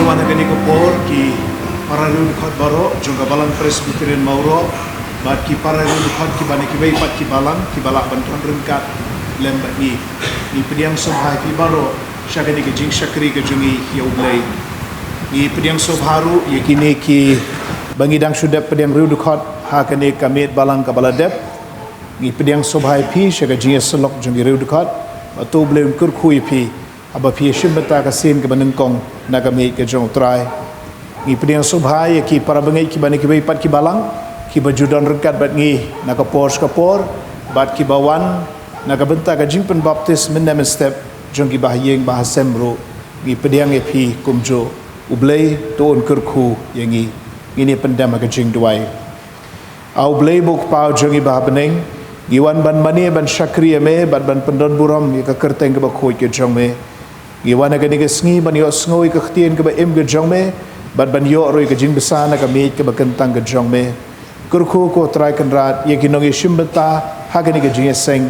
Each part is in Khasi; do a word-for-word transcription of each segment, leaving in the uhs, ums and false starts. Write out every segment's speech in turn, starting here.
Wan ha kane ka por ki para riewdkhot baroh jong ka Balang Presbyterian Mawroh bad ki para riewdkhot kiba na kiwei pat ki balang kiba lah ban don ryngkat lem bad ngi. Ngi pdiang sngewbha ïa phi baroh sha kane ka jingshakri ka jong ngi ïa U Blei. Ngi pdiang sngewbha ruh ïa kine kiba ngi dang shu dep pdiang riewdkhot ha kane ka miet balang kaba la dep. Ngi pdiang sngewbha ïa phi sha ka jingïasyllok jong ki riewdkhot. Bad to U Blei un kyrkhu ïa phi haba phi ïashim bynta ka sien kaba nyngkong na ka miet ka jong U Trai. Ngi pdiang sngewbha ïa ki para bangeit kiba na kiwei pat ki balang kiba ju don ryngkat bad ngi na ka por sha ka por bad kiba wan na ka bynta ka jingpynbaptis mynne mynstep jong ki bahaïing bahasem ruh. Ngi pdiang ïa phi kumjuh. U Blei to un kyrkhu ïa ngi. Ngin ïa pyndem ha ka jingduwai. A U Blei ba U Kpa jong ngi ba ha bneng, ngi wan ban mane ban shakri ïa me bad ban pyndonburom ïa ka kyrteng kaba khuid ka jong me. Ngi wan ha kane ka sngi ban ïohsngew ïa ka ktien kaba im ka jong me bad ban ïoh ruh ïa ka jingbsa na ka miet kaba kyntang ka jong me. Kyrkhu ko Trai Kynrad ïa ki nongïashim bynta ha kane ka jingïaseng,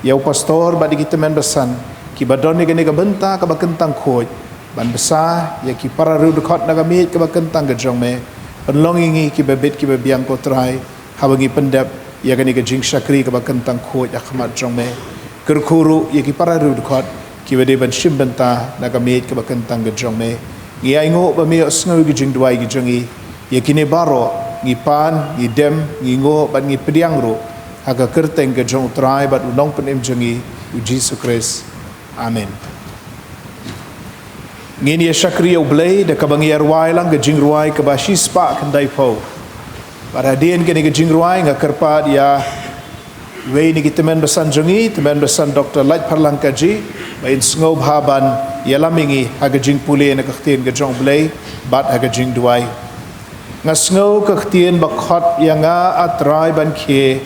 ïa u pastor bad ïa ki tymmen basan kiba don ïa kane ka bynta kaba kyntang khuid ban bsa ïa ki para riewdkhot na ka miet kaba kyntang ka jong me. Pynlong ïa ngi kiba bit kiba biang ko Trai haba ngi pyndep ïa kane ka jingshakri kaba kyntang khuid ha khmat jong me. Kyrkhu ruh ïa ki para riewdkhot kiba dei ban shim bynta na ka miet kaba kyntang ka jong me. Ngi ainguh ba me ïohsngew ïa ki jingduwai ki jong ngi. Ïa kine baroh ngi pan, ngi dem, ngi nguh bad ngi pdiang ruh ha ka kyrteng ka jong U Trai bad U Nongpynim jong ngi U Jisu Khrist. Amen. Ngin ïa shakri ïa U Blei da kaba ngi ïa rwai lang ka jingrwai kaba shispah khyndaiphew. Bad hadien kane ka jingrwai nga kyrpad ïa iwei na ki tymmen basan jong ngi, tymmen basan Doktor Laitpharlang Kaji, ba in sngewbha ban ïalam ïa ngi ha ka jingpule na ka ktien ka jong U Blei bad ha ka jingduwai. Nga sngew ka ktien ba khot ïa nga, A Trai, ban khie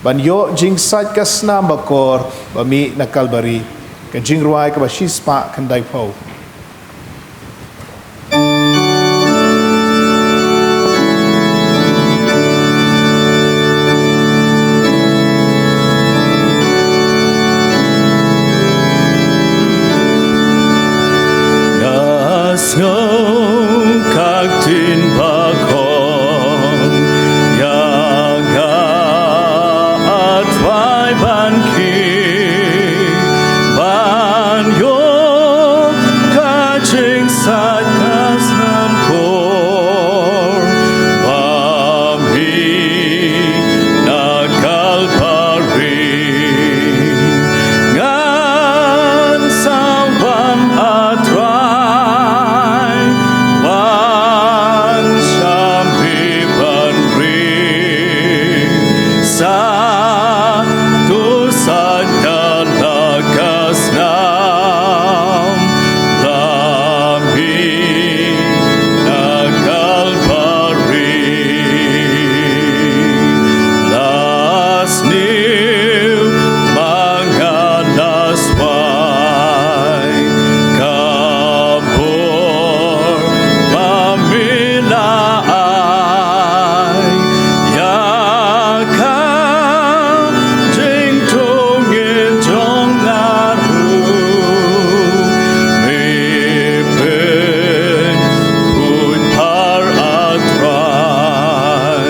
ban ïoh jingsait ka snam bakor ba mih na Kalbari. Ka jingrwai kaba shispah khyndaiphew. Nga sngew ka ktien ba khot ïa nga, A Trai, ban khie ban ïoh ka jingsait ka snam kor ba mih na Kalbari. Ngan sa wan, A Trai, wan sha me ban ri. Sa to sait da la ka snam la mih na Kalbari. La sniew ma nga, la swai ka bor ba me la ai ïa ka jingthung ngin jong nga ruh. Me pyn khuid par, A Trai.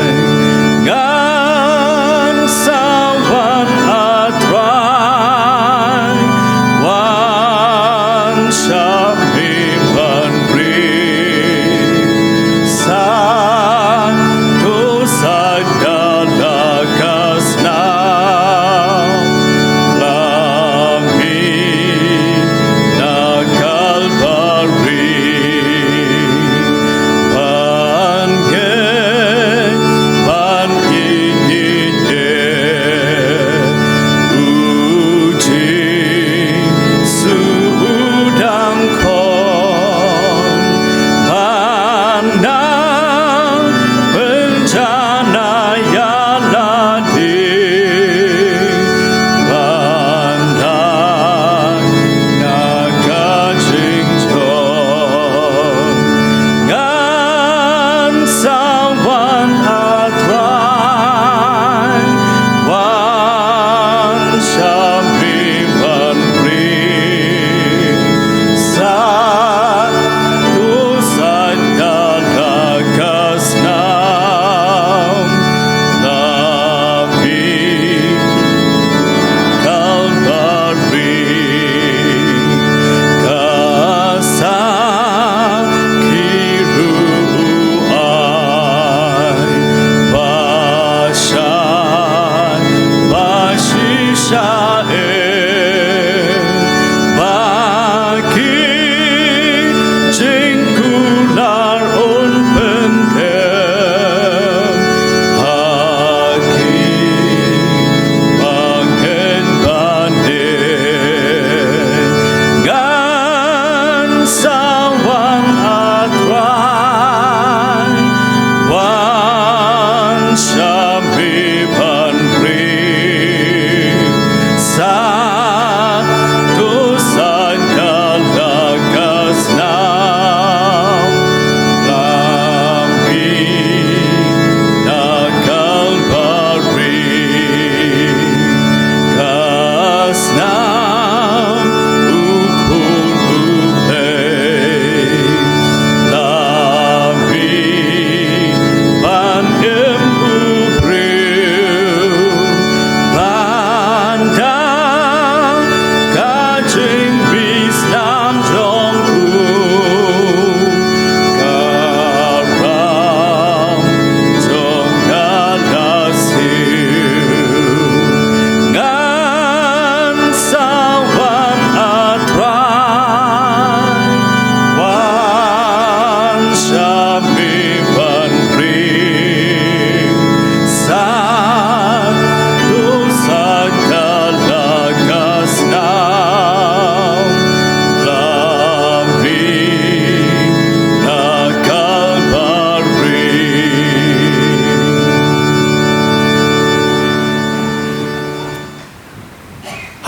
Ngan sa wan, A Trai, wan sha me ban ri. Sa to sait da la ka snam la mih na Kalbari. Ban ngeit, ban ïeit, ïeit ïa U Jisu u dang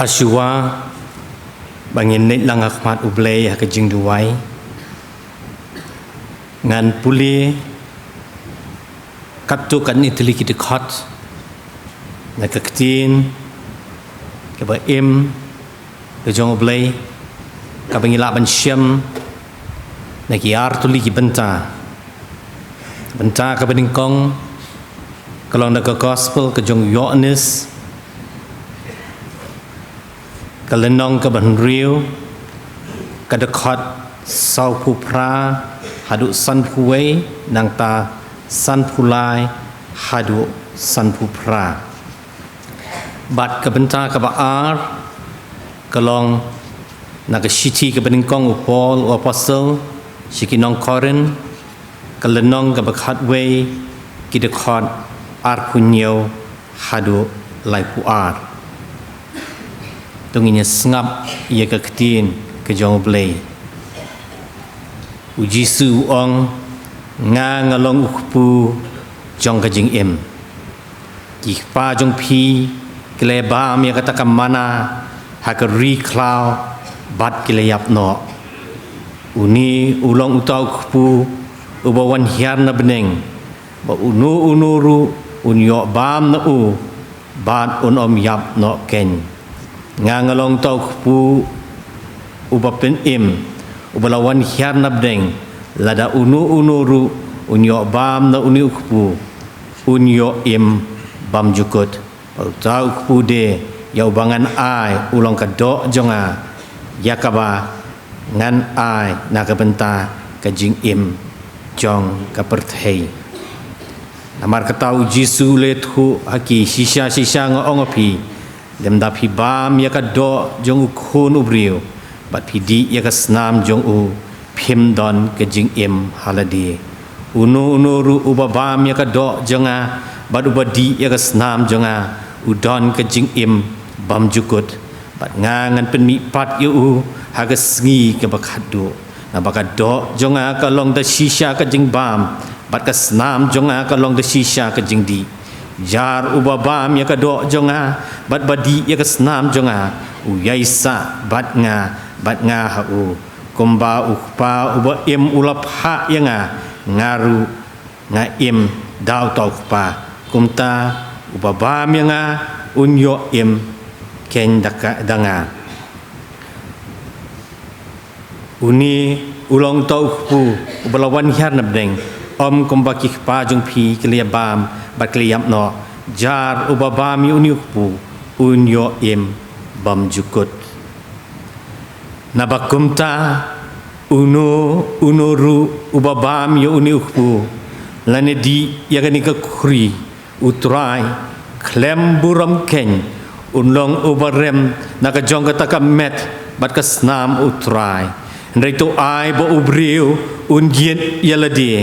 Shuwa ba ngin leit lang ha khmat U Blei ha ka jingduwai, ngan pule katto katne tylli ki dkhot na ka ktien kaba im ka jong U Blei, kaba ngi lah ban shem na ki ar tylli ki bynta. Bynta kaba nyngkong ka long na ka Gospel ka jong u Ïoannis, ka lynnong kaba hynriew, ka dkhot sawphew phra haduh sanphew wei, nangta sanphew lai haduh sanphew phra. Bad ka bynta kaba ar ka long na ka shithi kaba nyngkong u Paul u apostol sha ki nong Korinth, ka lynnong kaba khatwei, ki dkhot arphew hynñiew haduh laiphew ar. To ngin ïa sngap ïa ka ktien ka jong U Blei. U Jisu u ong, "Nga nga long u kpu jong ka jingim. Ki kpa jong phi ki la bam ïa kata ka manna ha ka ri khlaw bad ki la ïap noh. Une u long uta u kpu uba wan hiar na bneng, ba uno uno ruh un ïoh bam na u bad un ym ïap noh keiñ. Nga nga long uta u kpu uba pynim, uba la wan hiar na bneng, lada uno uno ruh un ïoh bam na une u kpu, un ïoh im bymjukut. Bad uta u kpu de ïa uba ngan ai u long ka doh jong nga, ïa kaba ngan ai na ka bynta ka jingim jong ka pyrthei." Namar kata u Jisu u la ïathuh ha ki, "Shisha shisha nga ong ha phi, lymda phi bam ïa ka doh jong u Khun u briew bad phi dih ïa ka snam jong u, phim don ka jingim ha lade. Uno uno ruh uba bam ïa ka doh jong nga bad uba dih ïa ka snam jong nga, u don ka jingim bymjukut. Bad nga ngan pynmihpat ïa u ha ka sngi kaba khatduh. Naba ka doh jong nga ka long da shisha ka jingbam, bad ka snam jong nga ka long da shisha ka jingdih. Jar uba bam ïa ka doh jong nga bad ba dih ïa ka snam jong nga, u ïaisah bad nga bad nga ha u. Kumba u Kpa uba im u la phah ïa nga, nga ruh nga im da uta u Kpa. Kumta uba bam ïa nga un ïoh im keiñ da ka, da nga." Une u long uta u kpu uba la wan hiar na bneng, ym kumba ki kpa jong phi ki la bam bad ki la ïap noh. Jar uba bam ïa une u kpu un ïoh im bymjukut. Naba kumta uno uno ruh uba bam ïa une u kpu lane dih ïa kane ka khuri, u Trai, khlem burom keiñ, un long uba rem na ka jong kata ka met bad ka snam u Trai. Hynrei to ai ba u briew un jied ïa lade.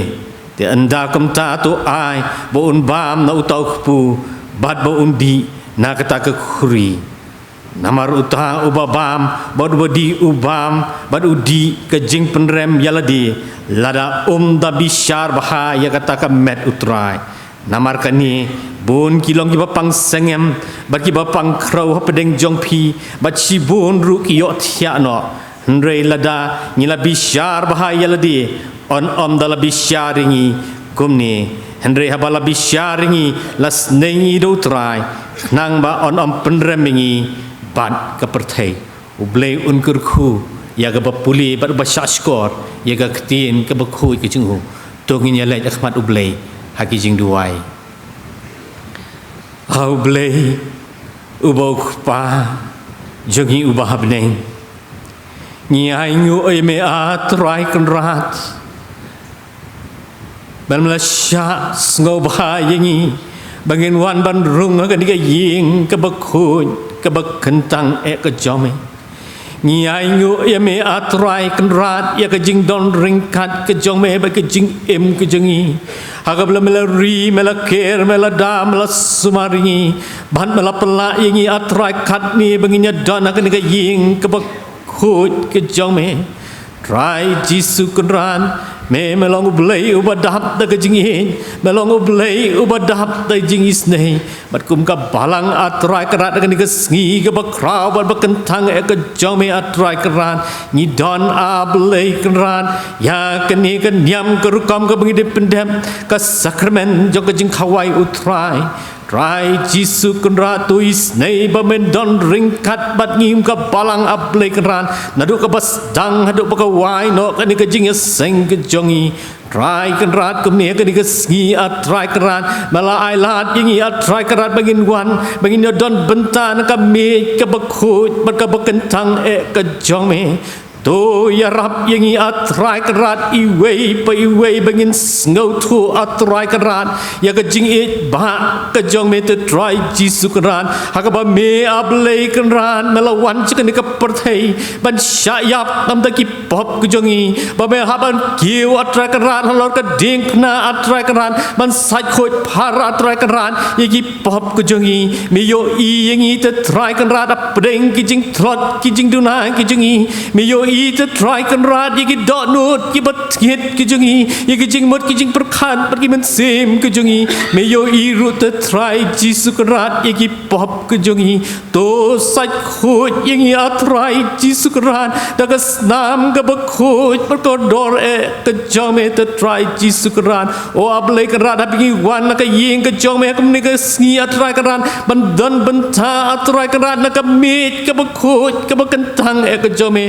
Te ynda kumta to ai ba un bam na uta u kpu bad ba un dih na kata ka khuri. Namar uta uba bam bad uba dih u bam bad u dih ka jingpynrem ïa lade, lada um da bishar bha ïa kata ka met u Trai. Namar kane, bun ki long kiba pang sengem bad kiba pang khrew hapdeng jong phi, bad shibun ruh ki ïohthiah noh. Hynrei lada ngi la bishar bha ïa lade, yn ym da la bishar ïa ngi kumne. Hynrei haba la bishar ïa ngi, la sneng ïa ngi da u Trai, khnang ba yn ym pynrem ïa ngi bad ka pyrthei. U Blei un kyrkhu ïa kaba pule bad uba shahshkor ïa ka ktien kaba khuid ka jong u. To ngin ïaleit ha khmat u Blei ha ki jingduwai. A u Blei, uba u Kpa jong ngi uba ha bneng, ngi ainguh ïa me, A Trai Kynrad, ba me la shah sngewbha ïa ngi ba ngin wan ban rung ha kane ka ïing kaba khuid, kaba kyntang eh ka jong me. Ngi ainguh ïa me, A Trai Kynrad, ïa ka jingdon ryngkat ka jong me bad ka jingim ka jong ngi. Ha kaba la me la ri, me la ker, me la da, me la sumar ïa ngi, bad me la pynlah ïa ngi, A Trai, katne ba ngin ïa don ha kane ka ïing kaba khuid ka jong me. Trai Jisu Kynrad, Me, me long U Blei uba dap da ka jingïeit, me long U Blei uba dap da jingisynei. Bad kum ka balang, A Trai Kynrad, ha kane ka sngi kaba khraw bad ba kyntang eh ka jong me, A Trai Kynrad, ngi don, A Blei Kynrad, ïa kane ka niam ka rukom kaba ngi dei pyndep, ka sakramen jong ka jingkhawai U Trai. Trai Jisu Kynrad, to isynei ba men don ryngkat bad ngi kum ka balang, A Blei Kynrad, naduh kaba sdang haduh ba ka wai noh kane ka jingïaseng ka jong ngi. Trai Kynrad, kumne ha kane ka sngi, A Trai Kynrad, me la ailad ïa ngi, A Trai Kynrad, ba ngin wan, ba ngin ïa don bynta na ka miej kaba khuid bad kaba kyntang eh ka jong me. To ïarap ïa ngi, A Trai Kynrad, iwei pa iwei ba ngin sngewthuh, A Trai Kynrad, ïa ka jingïeit ba ka jong me, To Trai Jisu Kynrad, ha kaba me, A Blei Kynrad, me la wan sha kane ka pyrthei ban shah ïap namar ki pop ka jong ngi, ba me hap ban kiew, A Trai Kynrad, halor ka diengphna, A Trai Kynrad, ban sait khuid phar, A Trai Kynrad, ïa ki pop ka jong ngi. Me ïohi ïa ngi, To Trai Kynrad, hapdeng ki jingtlot, ki jingduna ki jong ngi. Me ïohi, To Trai Kynrad, ïa ki dohnud kiba tngit ki jong ngi, ïa ki jingmut ki jingpyrkhat bad ki mynsiem ki jong ngi. Me ïohi ruh, To Trai Jisu Kynrad, ïa ki pop ka jong ngi. To sait khuid ïa ngi, A Trai Jisu Kynrad, da ka snam kaba khuid bad kordor eh ka jong me, To Trai Jisu Kynrad. O A Blei Kynrad, haba ngi wan na ka ïing ka jong me ha kane ka sngi, A Trai Kynrad, ban don bynta, A Trai Kynrad, na ka miej kaba khuid kaba kyntang eh ka jong me.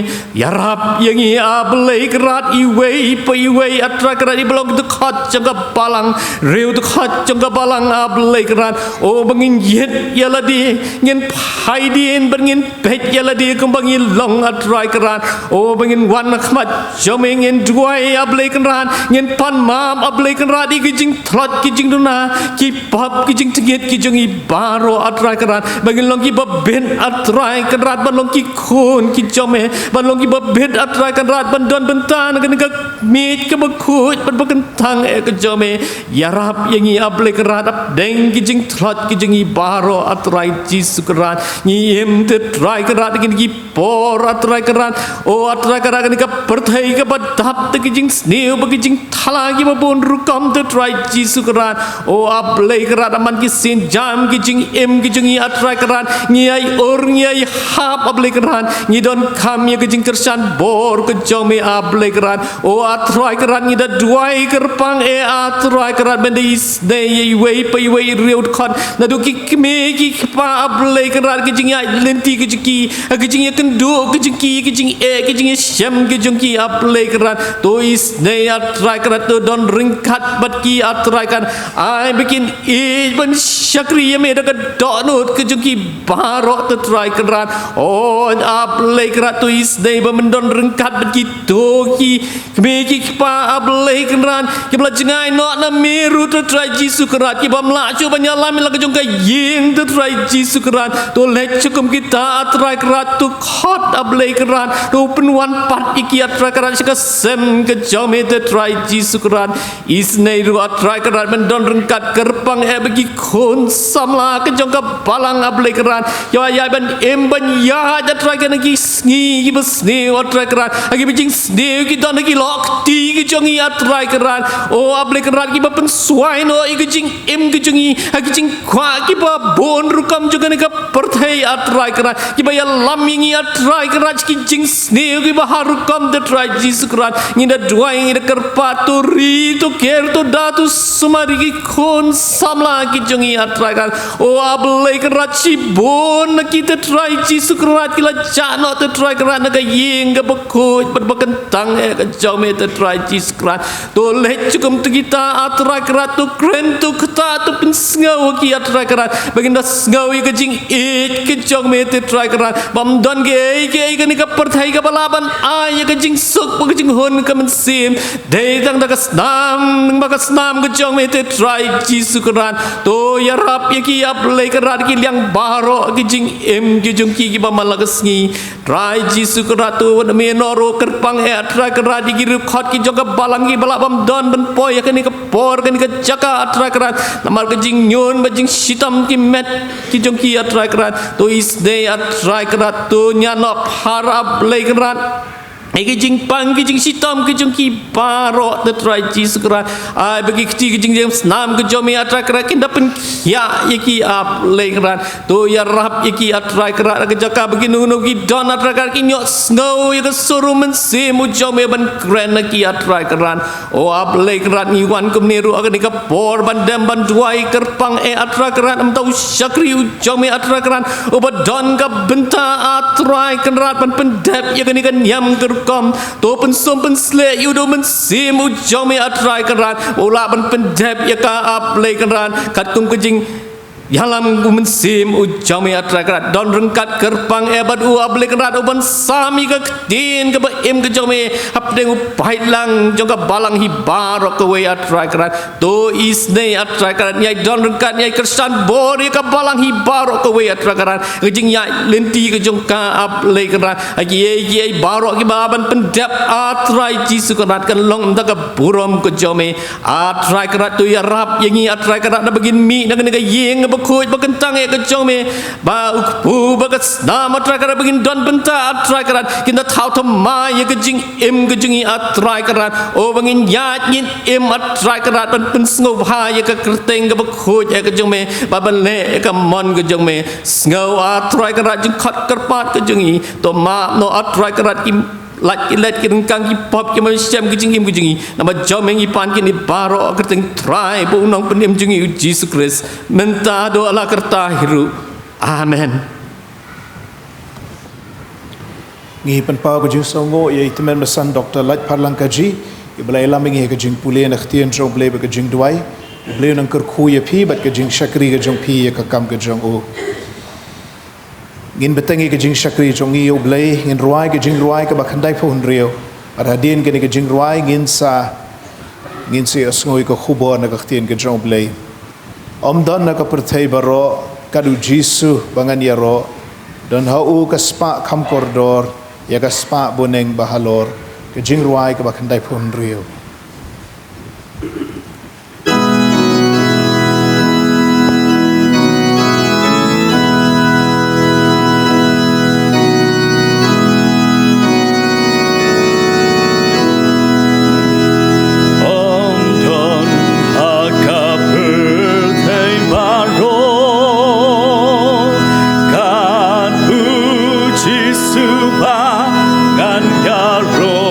Ïarap ïa ngi, A Blei Kynrad, iwei pa iwei, A Trai Kynrad, iba long dkhot jong ka balang, riew dkhot jong ka balang, A Blei Kynrad. O ba ngin ïit ïa lade, ngin phai dien bad ngin peit ïa lade kumba ngi long, A Trai Kynrad. O ba ngin wan ha khmat jong me, ngin duwai, A Blei Kynrad, ngin pan map, A Blei Kynrad, ïa ki jingtlot, ki jingduna, ki pop, ki jingtngit ki jong ngi baroh, A Trai Kynrad, ba ngin long kiba bit, A Trai Kynrad, ban long ki khun ki jong me, ban long kiba bit, A Trai Kynrad, ban don bynta na kane ka miej kaba khuid bad ba kyntang eh ka jong me. Ïarap ïa ngi, A Blei Kynrad, hapdeng ki jingtlot ki jong ngi baroh, A Trai Jisu Kynrad. Ngi im, To Trai Kynrad, ha kine ki por, A Trai Kynrad. O A Trai Kynrad, kane ka pyrthei kaba dap da ki jingsniew bad ki jingthala kiba bun rukom, To Trai Jisu Kynrad. O A Blei Kynrad, ha man ki sienjam ki jingim ki jong ngi, A Trai Kynrad, ngi ai ur, ngi ai hap, A Blei Kynrad, ngi donkam ïa ka jingkyrshan bor ka jong me, A Blei Kynrad. O A Trai Kynrad, ngi da duwai kyrpang eh, A Trai Kynrad, ban da isynei ïa iwei pa iwei, riew dkhot, naduh ki kmie ki kpa, A Blei Kynrad, ki jingïaid lynti ki jong ki, ki jingïakynduh ki jong ki, ki jingeh, ki jingïashem ki jong ki, A Blei Kynrad. To isynei, A Trai Kynrad, to don ryngkat bad ki, A Trai Kynrad, ai ba kin ïeit ban shakri ïa me da ka dohnud ka jong ki baroh, To Trai Kynrad. O A Blei Kynrad, to isynei ba men don ryngkat bad kito ki kmie ki kpa, A Blei Kynrad, kiba la jngai noh na me ruh, To Trai Jisu Kynrad, ki bym lah shuh ban ïalam ïa la ka jong ka ïing, To Trai Jisu Kynrad. To leit sha kum kita, A Trai Kynrad, to khot, A Blei Kynrad, to pynwan pat ïa ki, A Trai Kynrad, sha ka sem ka jong me, To Trai Jisu Kynrad. Isynei ruh, A Trai Kynrad, men don ryngkat kyrpang eh bad ki khun samla ka jong ka balang, A Blei Kynrad, kiba ïai ban im ban ïaid, A Trai Kynrad, ha ki sngi kiba sniew, A Trai Kynrad, ha kiba jingsniew ki don ha ki lyoh kti ki jong ngi, A Trai Kynrad. O A Blei Kynrad, kiba pynshai noh ïa ka jingim ka jong ngi ha ki jingkwah kiba bun rukom jong kane ka pyrthei, A Trai Kynrad, kiba ïalam ïa ngi, A Trai Kynrad, sha ki jingsniew kiba har rukom, To Trai Jisu Kynrad. Ngi da duwai, ngi da kyrpad, to ri, to ker, to da, to sumar ïa ki khun samla ki jong ngi, A Trai Kynrad. O A Blei Kynrad, shibun na ki, To Trai Jisu Kynrad, ki la jah noh, To Trai Kynrad, na ka ïing kaba khuid bad ba kyntang eh ka jong me, To Trai Jisu Kynrad. To leit sha kum kita, A Trai Kynrad, to kren, to ktah, to pynsngew ha ki, A Trai Kynrad, ba kin da sngew ïa ka jingïeit ka jong me, To Trai Kynrad. Bym don kiei kiei ha kane ka pyrthei kaba lah ban ai ïa ka jingsuk bad ka jinghun ka mynsiem. Dei tang da ka snam, ba ka snam ka jong me, To Trai Jisu Kynrad. To ïarap ïa ki, A Blei Kynrad, ki liang baroh ki jingim ki jong ki kiba man la ka sngi. Trai Jisu Kynrad, to wat me noh ruh kyrpang eh, A Trai Kynrad, ïa ki riew dkhot ki jong ka balang kiba lah bym don ban poi ha kane ka por, kane ka jaka, A Trai Kynrad, namar ka jingñiun bad jingshitom ki met ki jong ki, A Trai Kynrad. To isynei, A Trai Kynrad, to ñiah noh phar, A Blei Kynrad. ïa ki jingpang, ki jingshitom ki jong ki baroh, A Trai Jisu Kynrad. Ai ba ki kti ki jingïaseng snam ki jong me, A Trai Kynrad, kin da pynkhiah ïa ki, A Blei Kynrad. To ïarap ïa ki, A Trai Kynrad, ha ka jaka ba kino kino ki don, A Trai Kynrad, kin ïohsngew ïa ka sur u Mynsiem u jong me ban kren ha ki, A Trai Kynrad. O A Blei Kynrad, ngi wan kumne ruh ha kane ka por ban dem ban duwai kyrpang, eh, A Trai Kynrad, namar uta u shakri u jong me, A Trai Kynrad, uba don ka bynta, A Trai Kynrad, ban pyndep ïa kane ka niam ka rukom. To pynsum pynsleh ïa u da u Mynsiem u jong me, A Trai Kynrad, u lah ban pyndep ïa ka, A Blei Kynrad, katkum ka jing ïalam u Mynsiem u jong me, A Trai Kynrad. Don ryngkat kyrpang, eh, bad u, A Blei Kynrad, u ban sam ïa ka ktien kaba im ka jong me hapdeng u paidlang jong ka balang hi baroh kawei, A Trai Kynrad. To isynei, A Trai Kynrad, ngi ïai don ryngkat, ngi ïai kyrshan bor ïa ka balang hi baroh kawei, A Trai Kynrad. Ka jingïaid lynti ka jong ka, A Blei Kynrad, ha kiei kiei baroh kiba ban pyndep, A Trai Jisu Kynrad, kan long da ka burom ka jong me. A Trai Kynrad, to ïarap ïa ngi, A Trai Kynrad, naba ngin mih na kane ka ïing bakhuid bakyntang, eh, ka jong me. Ba u kpu bad ka snam, A Trai Kynrad, ba ngin don bynta, A Trai Kynrad, kin da thaw thymmai ïa ka jingim ka jong ngi, A Trai Kynrad. O ba ngin ïaid ngin im, A Trai Kynrad, ban pynsngewbha ïa ka kyrteng kaba khuid, eh, ka jong me, bad ban leh ïa ka mon ka jong me. Sngew, A Trai Kynrad, jingkhot kyrpad ka jong ngi. To map noh, A Trai Kynrad, ki lait ki lait, ki ryngkang, ki pop, ki mynsiem, ki jingim ki jong ngi. Namar jong me ngi pan kine baroh ha ka kyrteng Trai bad u Nongpynim jong ngi u Jisu Khrist, mynta haduh la karta hi ruh. Amen. Ngi pynpaw ka jingsngewnguh ïa i Tymmen Basan Doktor Laitpharlang Kaji, iba la ïalam ïa ngi ha ka jingpule na ka ktien jong U Blei bad ka jingduwai. U Blei un nang kyrkhu ïa phi bad ka jingshakri ka jong phi ïa ka kam ka jong u. Ngin bteng ïa ka jingshakri jong ngi ïa U Blei, ngin rwai ka jingrwai kaba khyndaiphew hynriew. Bad hadien kane ka jingrwai ngin sa, ngin sa ïohsngew ïa ka khubor na ka ktien ka jong U Blei. Ym don ha ka pyrthei baroh kat u Jisu ba ngan ïaroh, don ha u ka spah kham kordor, ïa ka spah bneng ba halor. Ka jingrwai kaba khyndaiphew hynriew. Ym don ha ka pyrthei baroh kat u Jisu ba ngan ïaroh.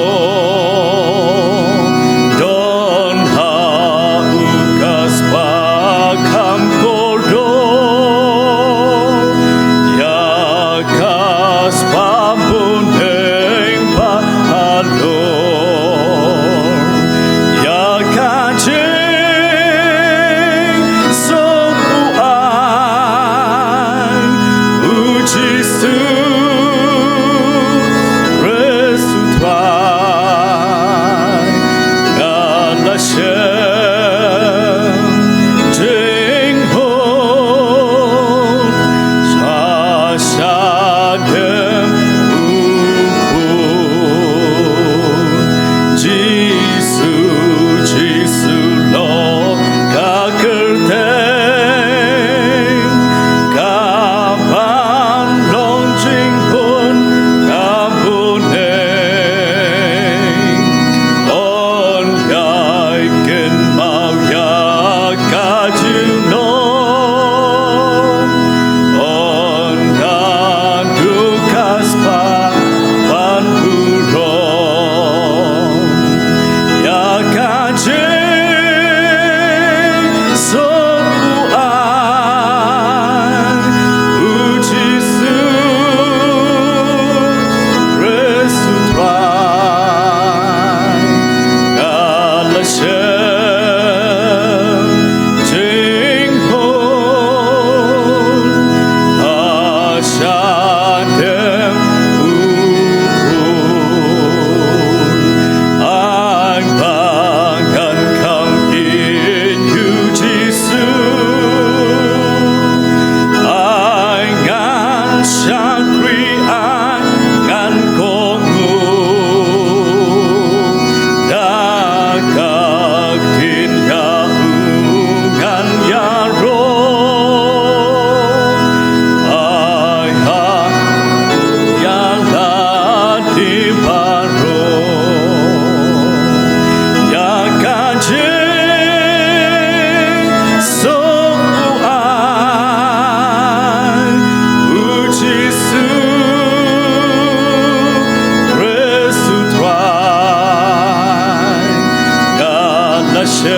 Ki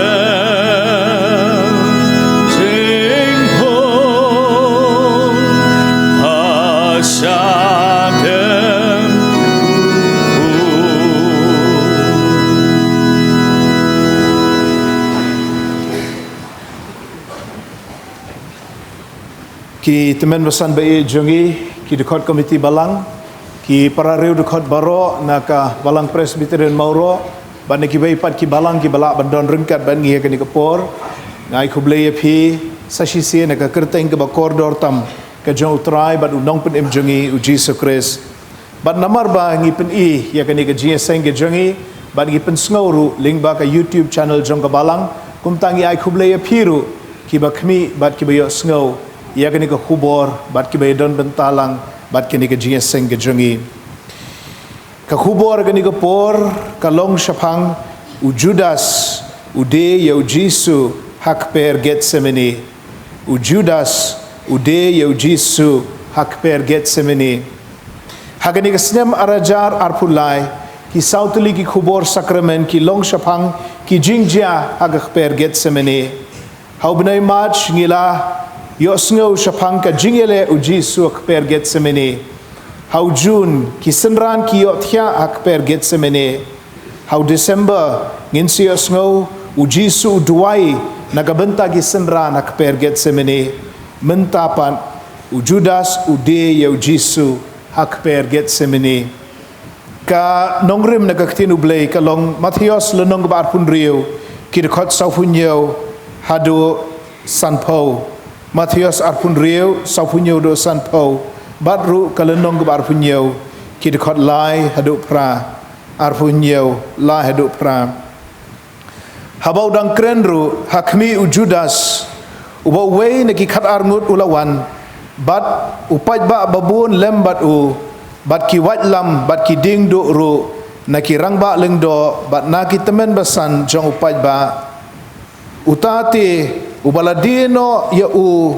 tymmen basan ba ïeit jong ngi, ki dkhot komiti balang, ki para riewdkhot baroh na ka Balang Presbyterian Mawroh, bad na kiwei pat ki balang kiba lah ban don ryngkat bad ngi ha kane ka por. Nga ai khublei ïa phi sa shisien ha ka kyrteng kaba kordor tam, ka jong U Trai bad U Nongpynim jong ngi U Jisu Khrist. Bad namar ba ngi pyni ïa kane ka jingïaseng ka jong ngi, bad ngi pynsngew ruh lyngba ka YouTube channel jong ka balang, kumta ngi ai khublei ïa phi ruh, kiba khmih bad kiba ïohsngew ïa kane ka khubor, bad kiba ïadon bynta lang bad kane ka jingïaseng ka jong ngi. Ka khubor kane ka por ka long shaphang u Judas, u die ïa u Jisu ha kper Getsemane. U Judas, u die ïa u Jisu ha kper Getsemane. Ha kane ka snem ar hajar arphew lai, ki saw tylli ki khubor sakramen ki long shaphang ki jingjia ha ka kper Getsemane. Ha u bnai March ngi la ïohsngew shaphang ka jingïaleh u Jisu ha kper Getsemane. Ha u June ki synran ki ïohthiah ha kper Getsemane. Ha u December ngin sa ïohsngew u Jisu u duwai na ka bynta ki synran ha kper Getsemane. Mynta pat u Judas u die ïa u Jisu ha kper Getsemane. Ka nongrim na ka ktien U Blei ka long Mathaios lynnong kaba arphew hynriew, ki dkhot sawphew hynñiew haduh sanphew. Mathaios arphew hynriew, sawphew hynñiew haduh sanphew. Bad ruh ka lynnong kaba arphew hynñiew, ki dkhot lai haduh phra. Arphew hynñiew, lai haduh phra. Haba u dang kren ruh, ha khmih u Judas, uba uwei na ki khatar ngut u la wan, bad u paidbah babun lem bad u, bad ki waitlam, bad ki diengduh ruh, na ki rangbah lyngdoh, bad na ki tymmen basan jong u paidbah. Uta te, uba la die noh ïa u,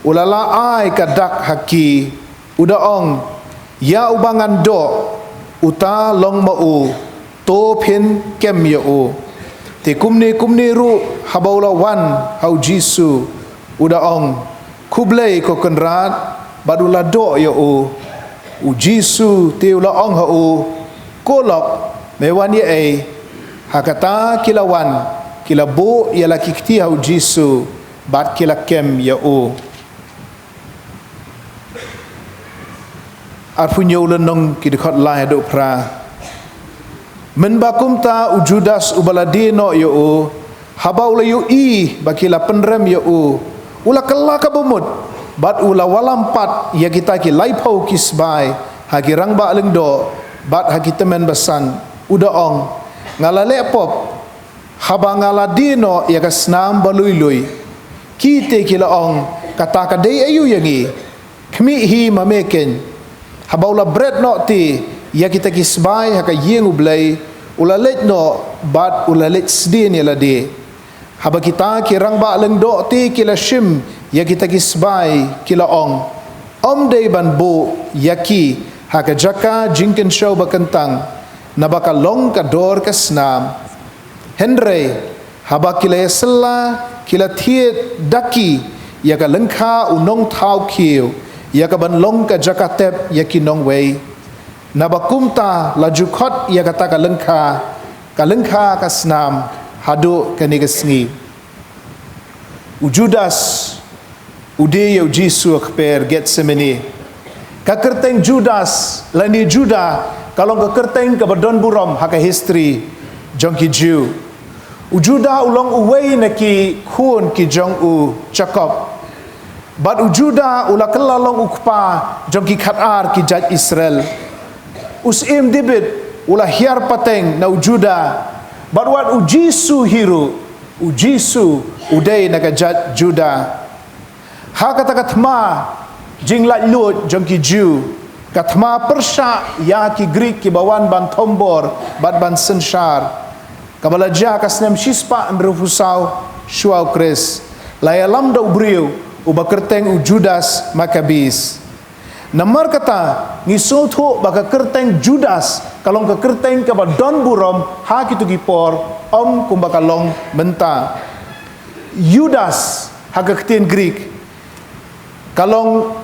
u la lah ai ka dak ha ki, u da ong, ïa uba ngan doh, uta long ma u, to phin kem ïa u. Te kumne kumne ruh haba u la wan ha u Jisu, u da ong, khublei ko Kynrad, bad u la doh ïa u. U Jisu te u la ong ha u, ko lok, me wan ïa ei? Ha kata ki la wan, ki la buh ïa la ki kti ha u Jisu, bad ki la kem ïa u. Arphew hynñiew lynnong ki dkhot lai haduh phra. Mynba kumta u Judas uba la die noh ïa u, haba u la ïohi ba ki la pynrem ïa u, u la kylla ka bamut, bad u la wallam pat ïa kita ki laiphew ki sbai ha ki rangbah lyngdoh, bad ha ki tymmen basan, u da ong, nga la leh pop, haba nga la die noh ïa ka snam ba lui lui. Ki te ki la ong, kata ka dei aïu ïa ngi? Khmih hi ma me keiñ. Haba u la bret noh te ïa kita ki sbai ha ka ïing U Blei, u la leit noh bad u la leit sdien ïa lade. Haba kita ki rangbah lyngdoh te ki la shim ïa kita ki sbai, ki la ong, ym dei ban buh ïa ki ha ka jaka jingkynshew ba kyntang, naba ka long ka dor ka snam. Hynrei haba ki la ïasylla, ki la thied da ki ïa ka lyngkha u nongthaw khiew, ïa ka ban long ka jaka tep ïa ki nongwei. Naba kumta la ju khot ïa kata ka lyngkha, ka lyngkha ka snam, haduh kane ka sngi. U Judas u die ïa u Jisu ha kper Getsemane. Ka kyrteng Judas lane Judah ka long ka kyrteng kaba don burom ha ka history jong ki Jiw. U Judah u long uwei na ki khun ki jong u Jakob. Bad u Judah u la kylla long u kpa jong ki khatar ki jait Israel. U Syiem David u la hiar pateng na u Judah. Bad wat u Jisu hi ruh, u Jisu u dei na ka jait Judah. Ha kata ka thma jinglaitluid jong ki Jiw, ka thma pyrshah ïa ki Grik kiba wan ban thombor bad ban synshar, kaba la jia ka snem shispah hynriewphew saw shuwa u Khrist, la ïalam da u briew uba kyrteng u Judas Maccabeus. Namar kata, ngi sngewthuh ba ka kyrteng Judas ka long ka kyrteng kaba don burom ha kito ki por, ym kumba ka long mynta. Judas ha ka ktien Greek ka long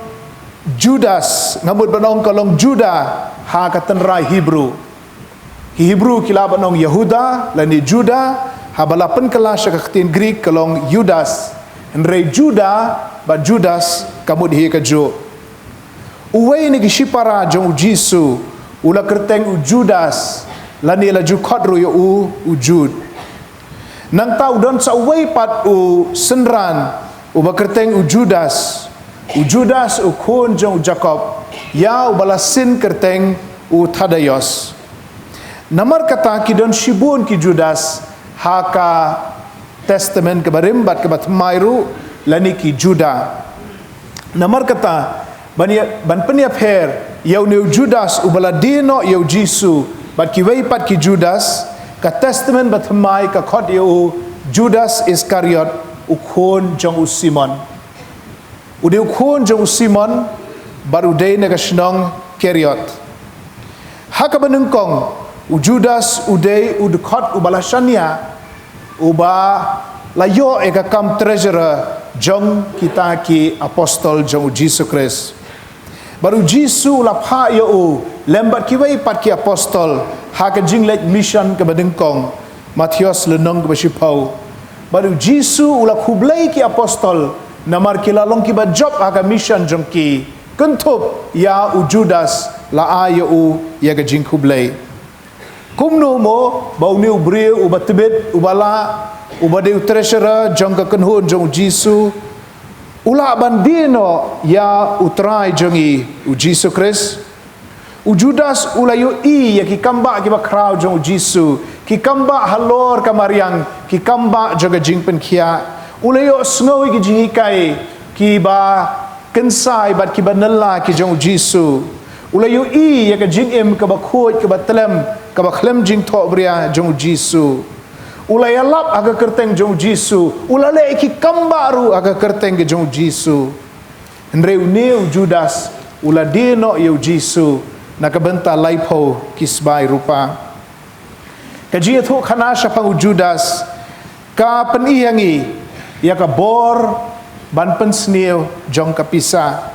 Judas, nga mut ban ong ka long Juda ha ka tynrai Hebrew. Ki Hebrew ki lah ban ong Yehuda lane Juda, haba la pynkylla sha ka ktien Greek ka long Judas. Hynrei Juda bad Judas ka mut hi kajuh. Uwei na ki shipara jong u Jisu u la kyrteng u Judas, lane la ju khot ruh ïa u u Jud. Nangta u don sa uwei pat u synran uba kyrteng u Judas. U Judas u khun jong u Jakob, ïa uba la sin kyrteng u Thadaios. Namar kata ki don shibun ki Judas ha ka Testament kaba rim bad kaba thymmai ruh, lane ki Juda. Namar kata, ban ïa, ban pynïapher ïa une u Judas uba la die noh ïa u Jisu bad kiwei pat ki Judas, ka Testament bathymmai ka khot ïa u Judas Iskariot, u khun jong u Simon. U dei u khun jong u Simon bad u dei na ka shnong Keriot. Ha kaba nyngkong, u Judas u dei u dkhot uba la shaniah, uba la ïoh ïa ka kam treasurer jong kita ki apostol jong u Jisu Khrist. Bad u Jisu u la phah ïa u lem bad kiwei pat ki apostol ha ka jingleit mission kaba nyngkong, Mathaios lynnong kaba shiphew. Bad u Jisu u la khublei ki apostol namar ki la long kiba jop ha ka mission jong ki. Kynthup ïa u Judas la ai ïa u ïa ka jingkhublei. Kumno mo ba une u briew uba tbit, uba lah, uba dei u treasurer jong ka kynhun jong u Jisu, u lah ban die noh ïa u Trai jong ngi, u Jisu Khrist? U Judas u la ïohi ïa ki kambah kiba khraw jong u Jisu, ki kambah halor ka mariang, ki kambah jong ka jingpynkhiah. U la ïohsngew ïa ki jinghikai kiba kynsai bad kiba nylla ki jong u Jisu. U la ïohi ïa ka jingim kaba khuid, kaba tlem, kaba khlem jingthohbria jong u Jisu. U la ïalap ha ka kyrteng jong u Jisu. U la leh ki kambah ruh ha ka kyrteng ka jong u Jisu. Hynrei une u Judas u la die noh ïa u Jisu na ka bynta laiphew ki sbai rupa. Ka jingïathuhkhana shaphang u Judas ka pyni ïa ngi ïa ka bor ban pynsniew jong ka pisa.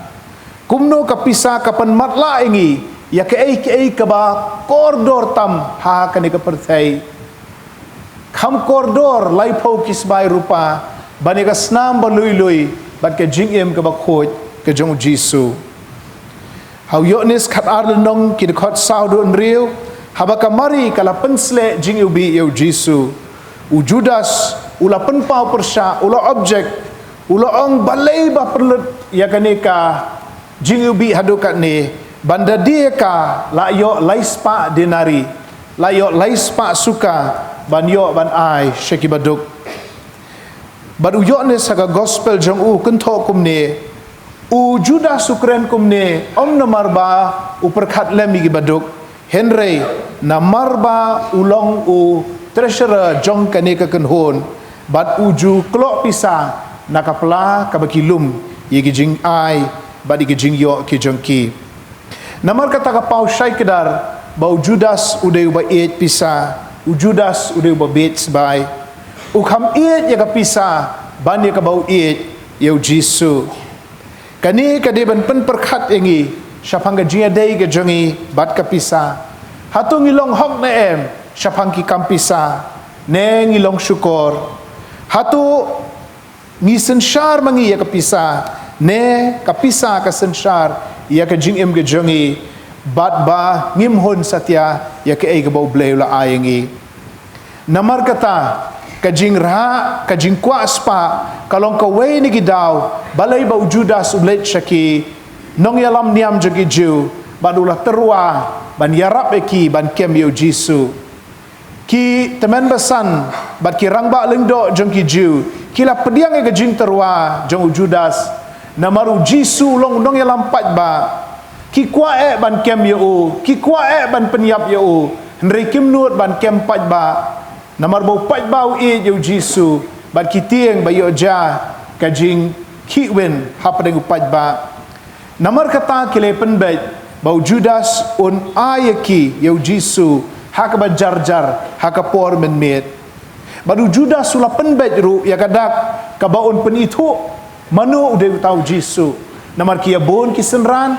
Kumno ka pisa ka pynmatlah ïa ngi ïa kaei kaei kaba kordor tam ha kane ka pyrthei. Kham kordor laiphew ki sbai rupa ban ïa ka snam ba lui lui bad ka jingim kaba khuid ka jong u Jisu. Ha u Ïoannis khatar lynnong ki dkhot saw haduh hynriew, haba ka Mari ka la pynsleh jingiwbih ïa u Jisu, u Judas u la pynpaw pyrshah, u la object, u la ong balei ba pynlut ïa kane ka jingiwbih haduh katne, ban da die ka la ïoh lai spah denari, la ïoh lai spah suka ban ïoh ban ai sha ki baduk. Bad u Ïoannis ha ka gospel jong u kynthoh kumne, u Judas u kren kumne ym namar ba u pyrkhat lem ïa ki baduk, hynrei namar ba u long u treasurer jong kane ka kynhun, bad u ju kloh pisa na ka pla kaba ki lum ïa ki jingai bad ïa ki jingïoh ki jong ki. Namar kata ka paw shai kdar ba u Judas u dei uba ïeit pisa, u Judas u dei uba bieit sbai. U kham ïeit ïa ka pisa ban ïa kaba u ïeit ïa u Jisu. Kane ka dei ban pynpyrkhat ïa ngi shaphang ka jingïadei ka jong ngi bad ka pisa. Hato ngi long hok ne em shaphang ki kam pisa, ne ngi long shukor? Hato ngi synshar ma ngi ïa ka pisa, ne ka pisa ka synshar ïa ka jingim ka jong ngi, bad ba ngim hun satia ïa kaei kaba U Blei u la ai ïa ngi? Namar kata, ka jingrah, ka jingkwah spah ka long kawei na ki daw balei ba u Judas u leit sha ki nongïalam niam jong ki Jiw bad u la tyrwa ban ïarap ïa ki ban kem ïa u Jisu. Ki tymmen basan bad ki rangbah lyngdoh jong ki Jiw ki la pdiang ïa ka jingtyrwa jong u Judas, namar u Jisu u long u nongïalam paidbah. Ki kwah eh ban kem ïa u, ki kwah eh ban pynïap ïa u, hynrei kim nud ban kem paidbah, namar ba u paidbah u ïeit ïa u Jisu, bad ki tieng ba ïoh jia ka jingkhih win hapdeng u paidbah. Namar kata ki la pynbeit ba u Judas un ai ïa ki ïa u Jisu ha kaba jarjar ha ka por mynmiet. Bad u Judas u la pynbeit ruh ïa ka dak kaba un pynithuh mano u dei uta u Jisu. Namar ki ïa bun ki synran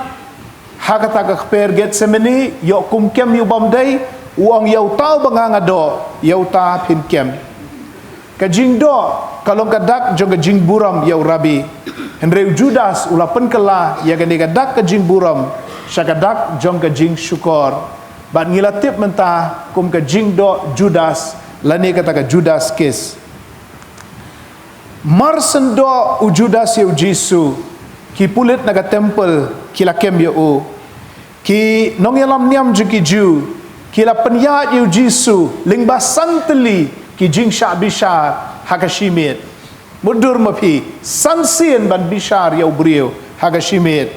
ha kata ka kper Getsemane, ïoh kum kem ïa u bym dei, u ong, ïa uta uba nga nga doh, ïa uta phin kem. Ka jingdoh ka long ka dak jong ka jingburom ïa u Rabi. Hynrei u Judas u la pynkylla ïa kane ka dak ka jingburom sha ka dak jong ka jingshukor. Bad ngi la tip mynta kum ka jingdoh Judas lane kata ka Judas kiss. Mar shen doh u Judas ïa u Jisu, ki pulit na ka templ ki la kem ïa u. Ki nongïalam niam jong ki Jiw ki la pynïaid ïa u Jisu lyngba san tylli ki jingshah bishar ha ka shimiet. Mutdur ma phi, san sien ban bishar ïa u briew ha ka shimiet.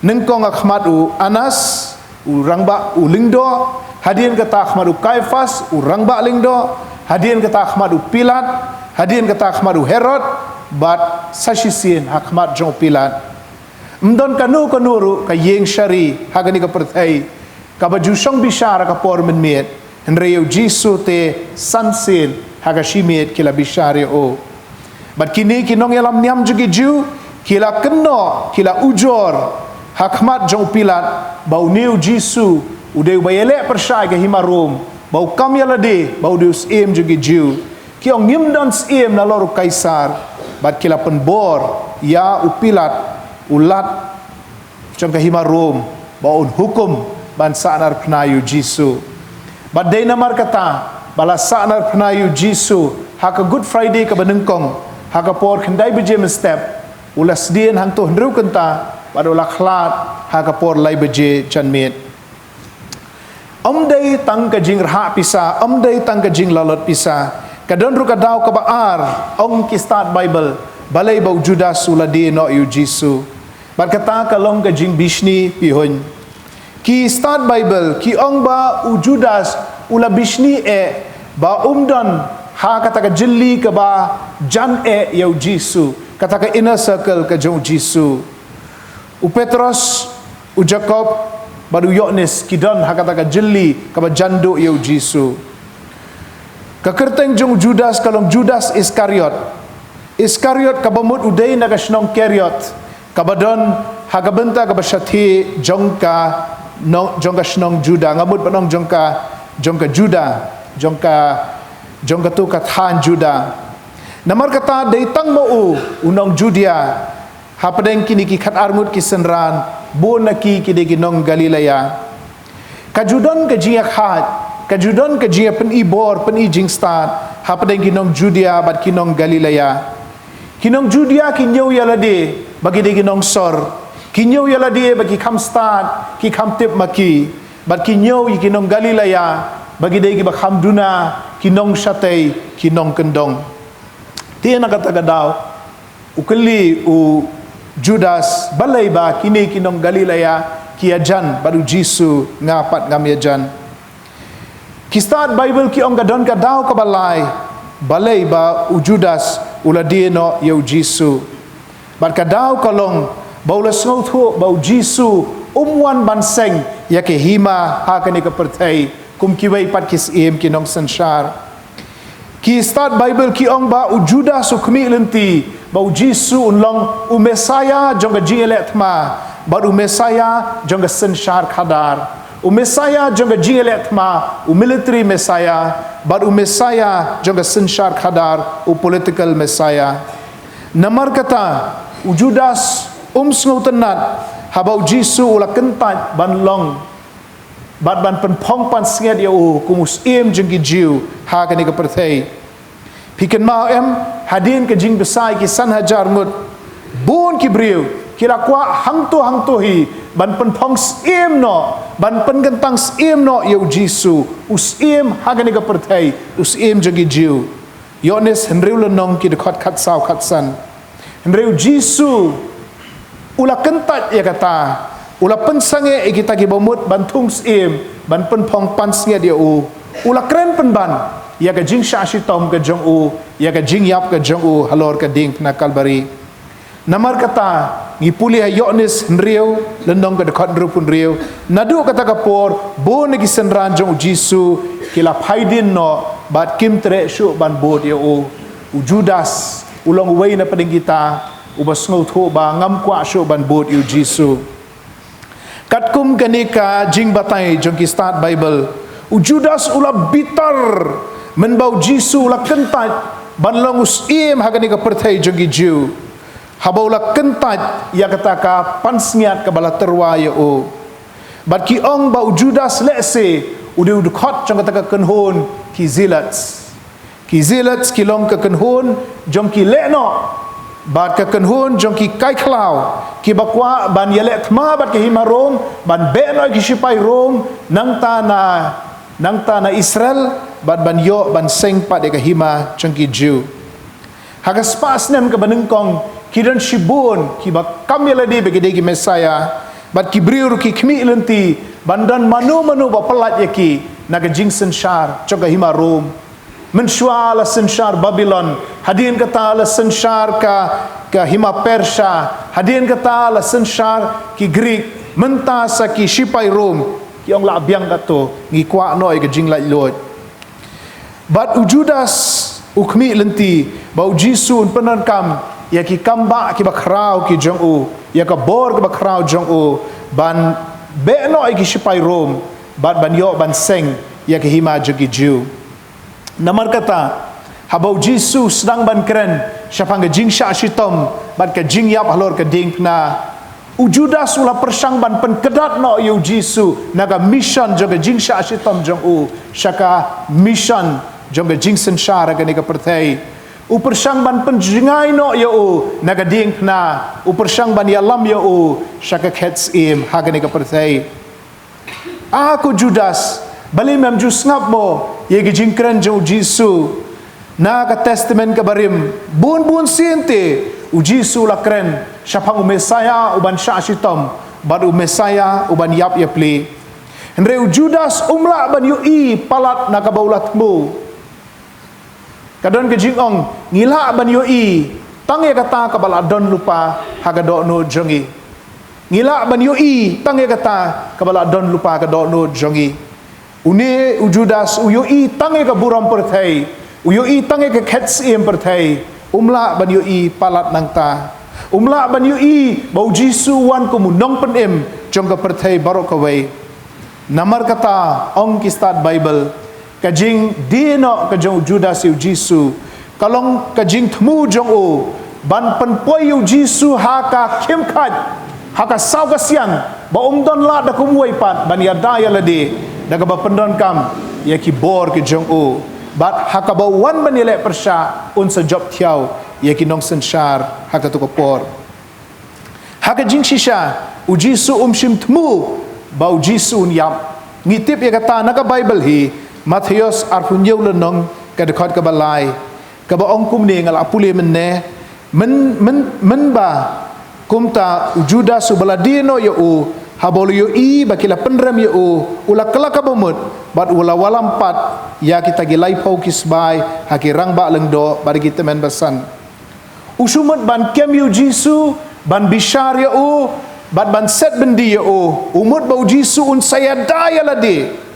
Nyngkong ha khmat u Anas, u rangbah u lyngdoh, hadien kata ha khmat u Kaiphas, u rangbah lyngdoh, hadien kata ha khmat u Pilat, hadien kata ha khmat u Herod, bad sa shisien ha khmat jong u Pilat. Ym don kano kano ruh ka ïing shari ha kane ka pyrthei kaba ju shong bishar ha ka por mynmiet. Hynrei ïa u Jisu te san sien ha ka shimiet ki la bishar ïa u. Bad kine ki nongïalam niam jong ki Jiw ki la kynnoh, ki la ujor ha khmat jong u Pilat ba une u Jisu u dei uba ïaleh pyrshah ïa ka hima Rom, ba u kam ïa lade ba u dei u syiem jong ki Jiw. Ki ong, ngim don syiem nalor u Kaisar. Bad ki la pynbor ïa u Pilat, u lat jong ka hima Rom, ba un hukum ban sahnarphna ïa u Jisu. Bad dei namar kata ba la sahnarphna ïa u Jisu ha ka Good Friday kaba nyngkong, ha ka por khyndai baje mynstep, u la sdien hangto hynriew kynta, bad u la khlad ha ka por lai baje janmiet. Ym dei tang ka jingrhah pisa, ym dei tang ka jinglalot pisa. Ka don ruh ka daw kaba ar, ong ki stad Baibl, balei ba u Judas u la die noh ïa u Jisu. Bad kata ka long ka jingbishni, phi hynmen. Ki stad Baibl ki ong ba u Judas u la bishni eh ba um don ha kata ka jylli kaba jan eh ïa u Jisu, kata ka inner circle ka jong u Jisu. U Petros, u Jakob, bad u Ïoannis ki don ha kata ka jylli kaba jan duh ïa u Jisu. Ka kyrteng jong u Judas ka long Judas Iskariot. Iskariot kaba mut u dei na ka shnong Keriot, kaba don ha ka bynta kaba shathie jong ka, no, jong ka shnong Juda, nga mut ban ong jong ka, jong ka Juda, jong ka, jong katu ka thaiñ Juda. Namar kata dei tang ma u, u nong Judia, hapdeng kine ki khatar ngut ki synran, bun na ki ki dei ki nong Galilea. Ka ju don ka jingïakhaid, ka ju don ka jingïapyni bor, pyni jingstad hapdeng ki nong Judia bad ki nong Galilea. Ki nong Judia ki ñiew ïa lade ba ki dei ki nongsor, ki ñiew ïa lade ba ki kham stad, ki kham tip ma ki. Bad ki ñiew ïa ki nong Galilea ba ki dei kiba kham duna, ki nong shatei, ki nongkyndong. Te na kata ka daw u kylli u Judas, balei ba kine ki nong Galilea ki ïajan bad u Jisu, nga pat ngam ïajan. Ki stad Baibl ki ong ka don ka daw kaba lai balei ba u Judas u la die noh ïa u Jisu. Bad ka daw ka long ba u la sngewthuh ba u Jisu um wan ban seng ïa ka hima ha kane ka pyrthei kum kiwei pat ki syiem, ki nongsynshar. Ki stad Baibl ki ong ba u Judas u khmih lynti ba u Jisu un long u Messaïah jong ka jingïaleh thma bad u Messaïah jong ka synshar khadar. U Messaïah jong ka jingïaleh thma, u military Messiah, bad u Messaïah jong ka synshar khadar, u political Messiah. Namar kata u Judas um sngewtynnad haba u Jisu u la kyntait ban long bad ban pynphong pansngiat ïa u kum u syiem jong ki Jiw ha kane ka pyrthei. Phi kynmaw em, hadien ka jingbsa ïa ki san hajar ngut, bun ki briew ki la kwah hangto hangto hi ban pynphong syiem noh, ban pynkyntang syiem noh ïa u Jisu, u syiem ha kane ka pyrthei, u syiem jong ki Jiw. Ïoannis hynriew lynnong, ki dkhot khatsaw khatsan. Hynrei u Jisu u la kyntait ïa kata, u la pynsangeh ïa kita kiba mut ban thung syiem, ban pynphong pansngiat ïa u. U la kren pynban ïa ka jingshah shitom ka jong u, ïa ka jingïap ka jong u halor ka diengphna Kalbari. Namar kata Ngi pule ha Ïoannis hynriew, lynnong ka dkhot hynriewphew hynriew. Naduh kata ka por, bun na ki synran jong u Jisu, ki la phai dien noh, bad kim treh shuh ban bud ïa u. U Judas, u long uwei na pdeng kita, uba sngewthuh ba ngam kwah shuh ban bud ïa u Jisu. Katkum kane ka jingbatai jong ki stad Baibl, u Judas u la bitar, mynba u Jisu u la kyntait, ban long u syiem ha kane ka pyrthei jong ki Jiw. Haba u la kyntait, ïa kata ka pansngiat kaba la tyrwa ïa u. Bad ki ong ba u Judas lehse, u dei u dkhot jong kata ka kynhun, ki zealots. Ki zealots ki long ka kynhun, jong ki lehnoh. Bad ka kynhun, jong ki kai khlaw. Kiba kwah, ban ïaleh thma bad ka hima Rom, ban beh noh ïa ki shipai Rom, nangta na, nangta na Israel, bad ban ïoh, ban seng pat ïa ka hima, jong ki Jiw. Ha ka spah snem kaba nyngkong, ki don shibun, kiba kam ïa lade ba ki dei ki Messiah, bad ki briew ruh ki khmih lynti, ban don mano mano ba pyllait ïa ki, na ka jingsynshar, jong ka hima Rom. Mynshuwa la synshar Babilon, hadien kata la synshar ka, ka hima Persia, hadien kata la synshar ki Greek, mynta sa ki shipai Rom, ki ong lah biang katto, ngi kwah noh ïa ka jinglaitluid. Bad u Judas, u khmih lynti, ba u Jisu un pyndonkam, ïa ki kambah kiba khraw ki jong u, ïa ka bor kaba khraw jong u, ban beh noh ïa ki shipai Rom, bad ban ïoh ban seng, ïa ka hima jong ki Jiw. Namar kata, haba u Jisu sdang ban kren, shaphang ka jingshah shitom, bad ka jingïap halor ka diengphna. U Judas u la pyrshang ban pynkdad noh ïa u Jisu, na ka mission jong ka jingshah shitom jong u, sha ka mission jong ka jingsynshar ha kane ka pyrthei. U pyrshang ban pynjngai noh ïa u, na ka diengphna, u pyrshang ban ïalam ïa u, sha ka khet syiem, ha kane ka pyrthei. A ko Judas, balei mem ju sngap mo, ïa ki jingkren jong u Jisu. Na ka Testament kaba rim, bun bun sien te, u Jisu u la kren, shaphang u Messiah, u ban shah shitom, bad u Messiah, u ban ïap ïapli. Hynrei u Judas, um lah ban ïohi, palat na kaba u la thmu. Ka don ka jingong, ngi lah ban ïohi, tang ïa kata kaba la don lypa, ha ka dohnud jong ngi. Ngi lah ban ïohi, tang ïa kata, kaba la don lypa ka dohnud jong ngi. Une u Judas, u ïohi, tang ïa ka burom pyrthei, u ïohi, tang ïa ka khet syiem pyrthei, um lah ban ïohi, palat nangta. Um lah ban ïohi, ba u Jisu wan kum u nongpynim, jong ka pyrthei baroh kawei. Namar kata, ong ki stad Baibl, ka jingdie noh ka jong u Judas ïa u Jisu, ka long ka jingthmu jong u, ban pynpoi ïa u Jisu ha ka khim khait, ha ka saw ka sian, ba um don lad da kumwei pat, ban ïada ïa lade, da kaba pyndonkam, ïa ki bor ki jong u, bad ha kaba u wan ban ïaleh pyrshah, un sa jop thiaw, ïa ki nongsynshar, ha kato ka por. Ha ka jingshisha, u Jisu um shym thmu, ba u Jisu un ïap. Ngi tip ïa kata na ka Baibl hi, Mathaios arphew hynñiew lynnong, ka dkhot kaba lai. Kaba ong kumne nga la pule mynne, myn, myn, mynba, kumta u Judas uba la die noh ïa u, haba u la ïohi, ba ki la pynrem ïa u, u la kylla kaba mut, bad u la wallam pat, ïa kita ki laiphew ki sbai, ha ki rangbah lyngdoh, bad ki tymmen basan. U shu mut ban kem ïa u Jisu, ban bishar ïa u, bad ban set byndi ïa u, u mut ba u Jisu un sa ïada ïa lade.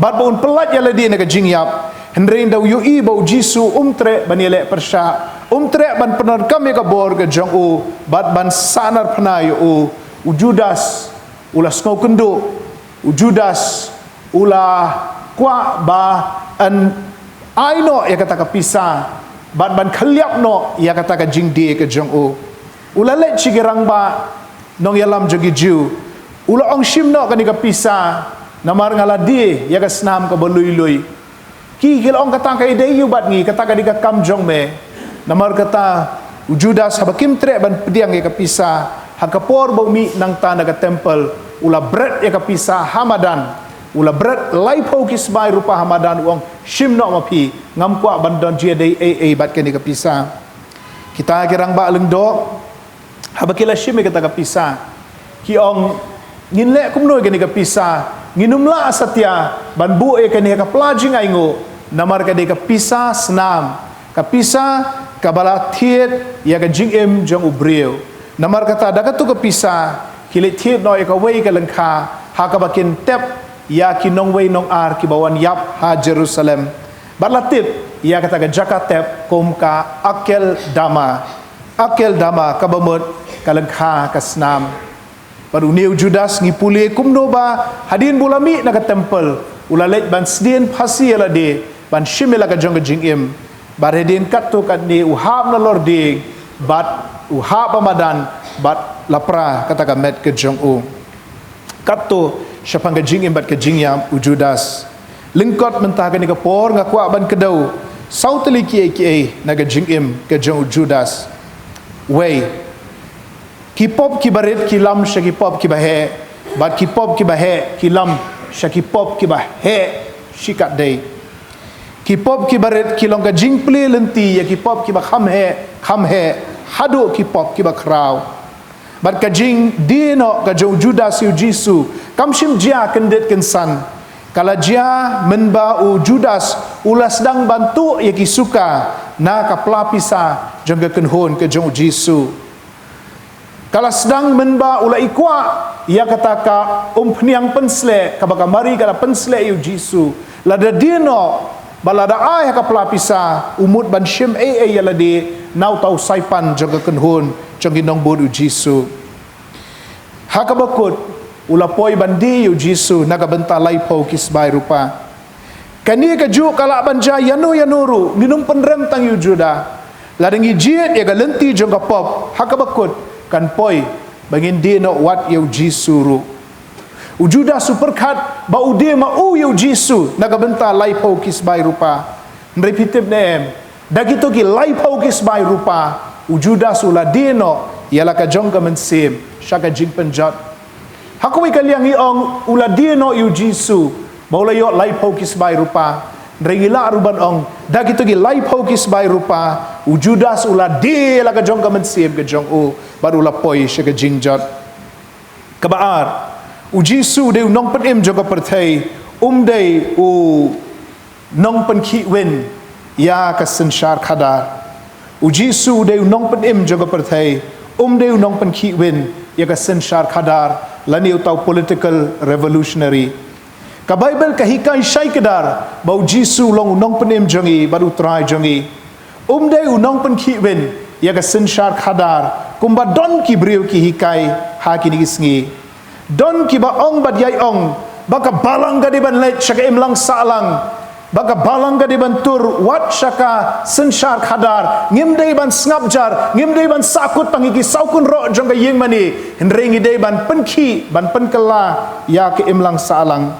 Bad ba un pyllait ïa lade na ka jingïap, hynrei ynda u ïohi ba u Jisu um treh ban ïaleh pyrshah, um treh ban pyndonkam ïa ka bor ka jong u, bad ban sahnarphna ïa u, u Judas, u la sngewkynduh, u Judas, u la kwah ba yn ai noh ïa kata ka pisa, bad ban khylliap noh ïa kata ka jingdie ka jong u. U la leit sha ki rangbah nongïalam jong ki Jiw. U la ong shim noh kane ka pisa, namar nga la die ïa ka snam kaba lui lui. Ki, ki la ong kata ka ïadei ïa u bad ngi, kata ka dei ka kam jong me. Namar kata, u Judas haba kim treh ban pdiang ïa ka pisa, ha ka por ba u mih nangta na ka temple, u la bret ïa ka pisa ha madan. U la bret laiphew ki sbai rupa ha madan u ong, shim noh ma phi, ngam kwah ban don jingïadei ei ei bad kane ka pisa. Kita ki rangbah lyngdoh, haba ki la shim ïa kata ka pisa, ki ong, ngin leh kumno ïa kane ka pisa, ngin ym lah satia ban buh ïa kane ha ka pla jingainguh, namar ka dei ka pisa snam, ka pisa kaba la thied ïa ka jingim jong u briew. Namar kata da katu ka pisa ki leit thied noh ïa kawei ka lyngkha ha kaba kin tep ïa ki nongwei nongar kiba wan ïap ha Jerusalem. Bad la tip ïa kata ka jaka tep kum ka Akeldama. Akeldama kaba mut ka lyngkha ka snam. Bad une u Judas ngi pule kumno ba hadien ba u la mih na ka templ u la leit ban sdien phasi ïa lade ban shim ïa la ka jong ka jingim. Bad hadien katto katne u hap na lordieng bad u hap ba madan bad la pra kata ka met ka jong u. Katto shaphang ka jingim bad ka jingïap u Judas. Lyngkot mynta kane ka por nga kwah ban kdew saw tylli kiei kiei na ka jingim ka jong u Judas. Wei, ki pop kiba rit ki lam sha ki pop kiba heh, bad ki pop kiba heh ki lam sha ki pop kiba heh shikatdei. Ki pop kiba rit ki long ka jingplie lynti ïa ki pop kiba kham heh, kham heh, haduh ki pop kiba khraw. Bad ka jingdie noh ka jong u Judas ïa u Jisu kam shym jia kyndit kynsan. Ka la jia mynba u Judas u la sdang ban tuh ïa ki suka na ka pla pisa jong ka kynhun ka jong u Jisu. Ka la sdang mynba u la i kwah ïa kata ka umphniang pynsleh kaba ka Mari ka la pynsleh ïa u Jisu. Lada die noh bad lada ai ha ka pla pisa u mut ban shim ei ei ïa lade na uta u saipan jong ka kynhun jong ki nongbud u Jisu. Ha kaba kut u la poi ban die ïa u Jisu na ka bynta laiphew ki sbai rupa. Kane kajuh ka lah ban jia ïano ïano ruh, ngin ym pynrem tang ïa u Judas. Lada ngi jied ïa ka lynti jong ka pop ha kaba kut kan poi ba ngin die noh wat ïa u Jisu ruh. U Judas u pyrkhat ba u die ma u ïa u Jisu na ka bynta laiphew ki sbai rupa. Hynrei phi tip ne em, da kito ki laiphew ki sbai rupa u Judas u la die noh ïa la ka jong ka mynsiem sha ka jingpynjot. Ha kawei ka liang ngi ong u la die noh ïa u Jisu ba u la ïoh laiphew ki sbai rupa. Hynrei ngi lah ruh ban ong da kito ki laiphew ki sbai rupa u Judas u la die ïa la ka jong ka mynsiem ka jong u bad u la poi sha ka jingjot. Kaba ar, u Jisu u dei u nongpynim jong ka pyrthei, um dei u nongpynkhih win ïa ka synshar khadar. U Jisu u dei u nongpynim jong ka pyrthei, um dei u nongpynkhih win ïa ka synshar khadar lane uta u political revolutionary. Ka Baibl ka hikai shai kdar ba u Jisu u long u nongpynim jong ngi bad u Trai jong ngi. Um dei u nongpynkhih win ïa ka synshar khadar kumba don ki briew ki hikai ha kine ki sngi. Don kiba ong bad ïai ong ba ka balang ka dei ban leit sha ka imlang sahlang, ba ka balang ka dei ban tur wat sha ka synshar khadar. Ngim dei ban sngap jar, ngim dei ban sahkut tang ïa ki saw kynroh jong ka ïingmane, hynrei ngi dei ban pynkhih, ban pynkylla ïa ka imlang sahlang.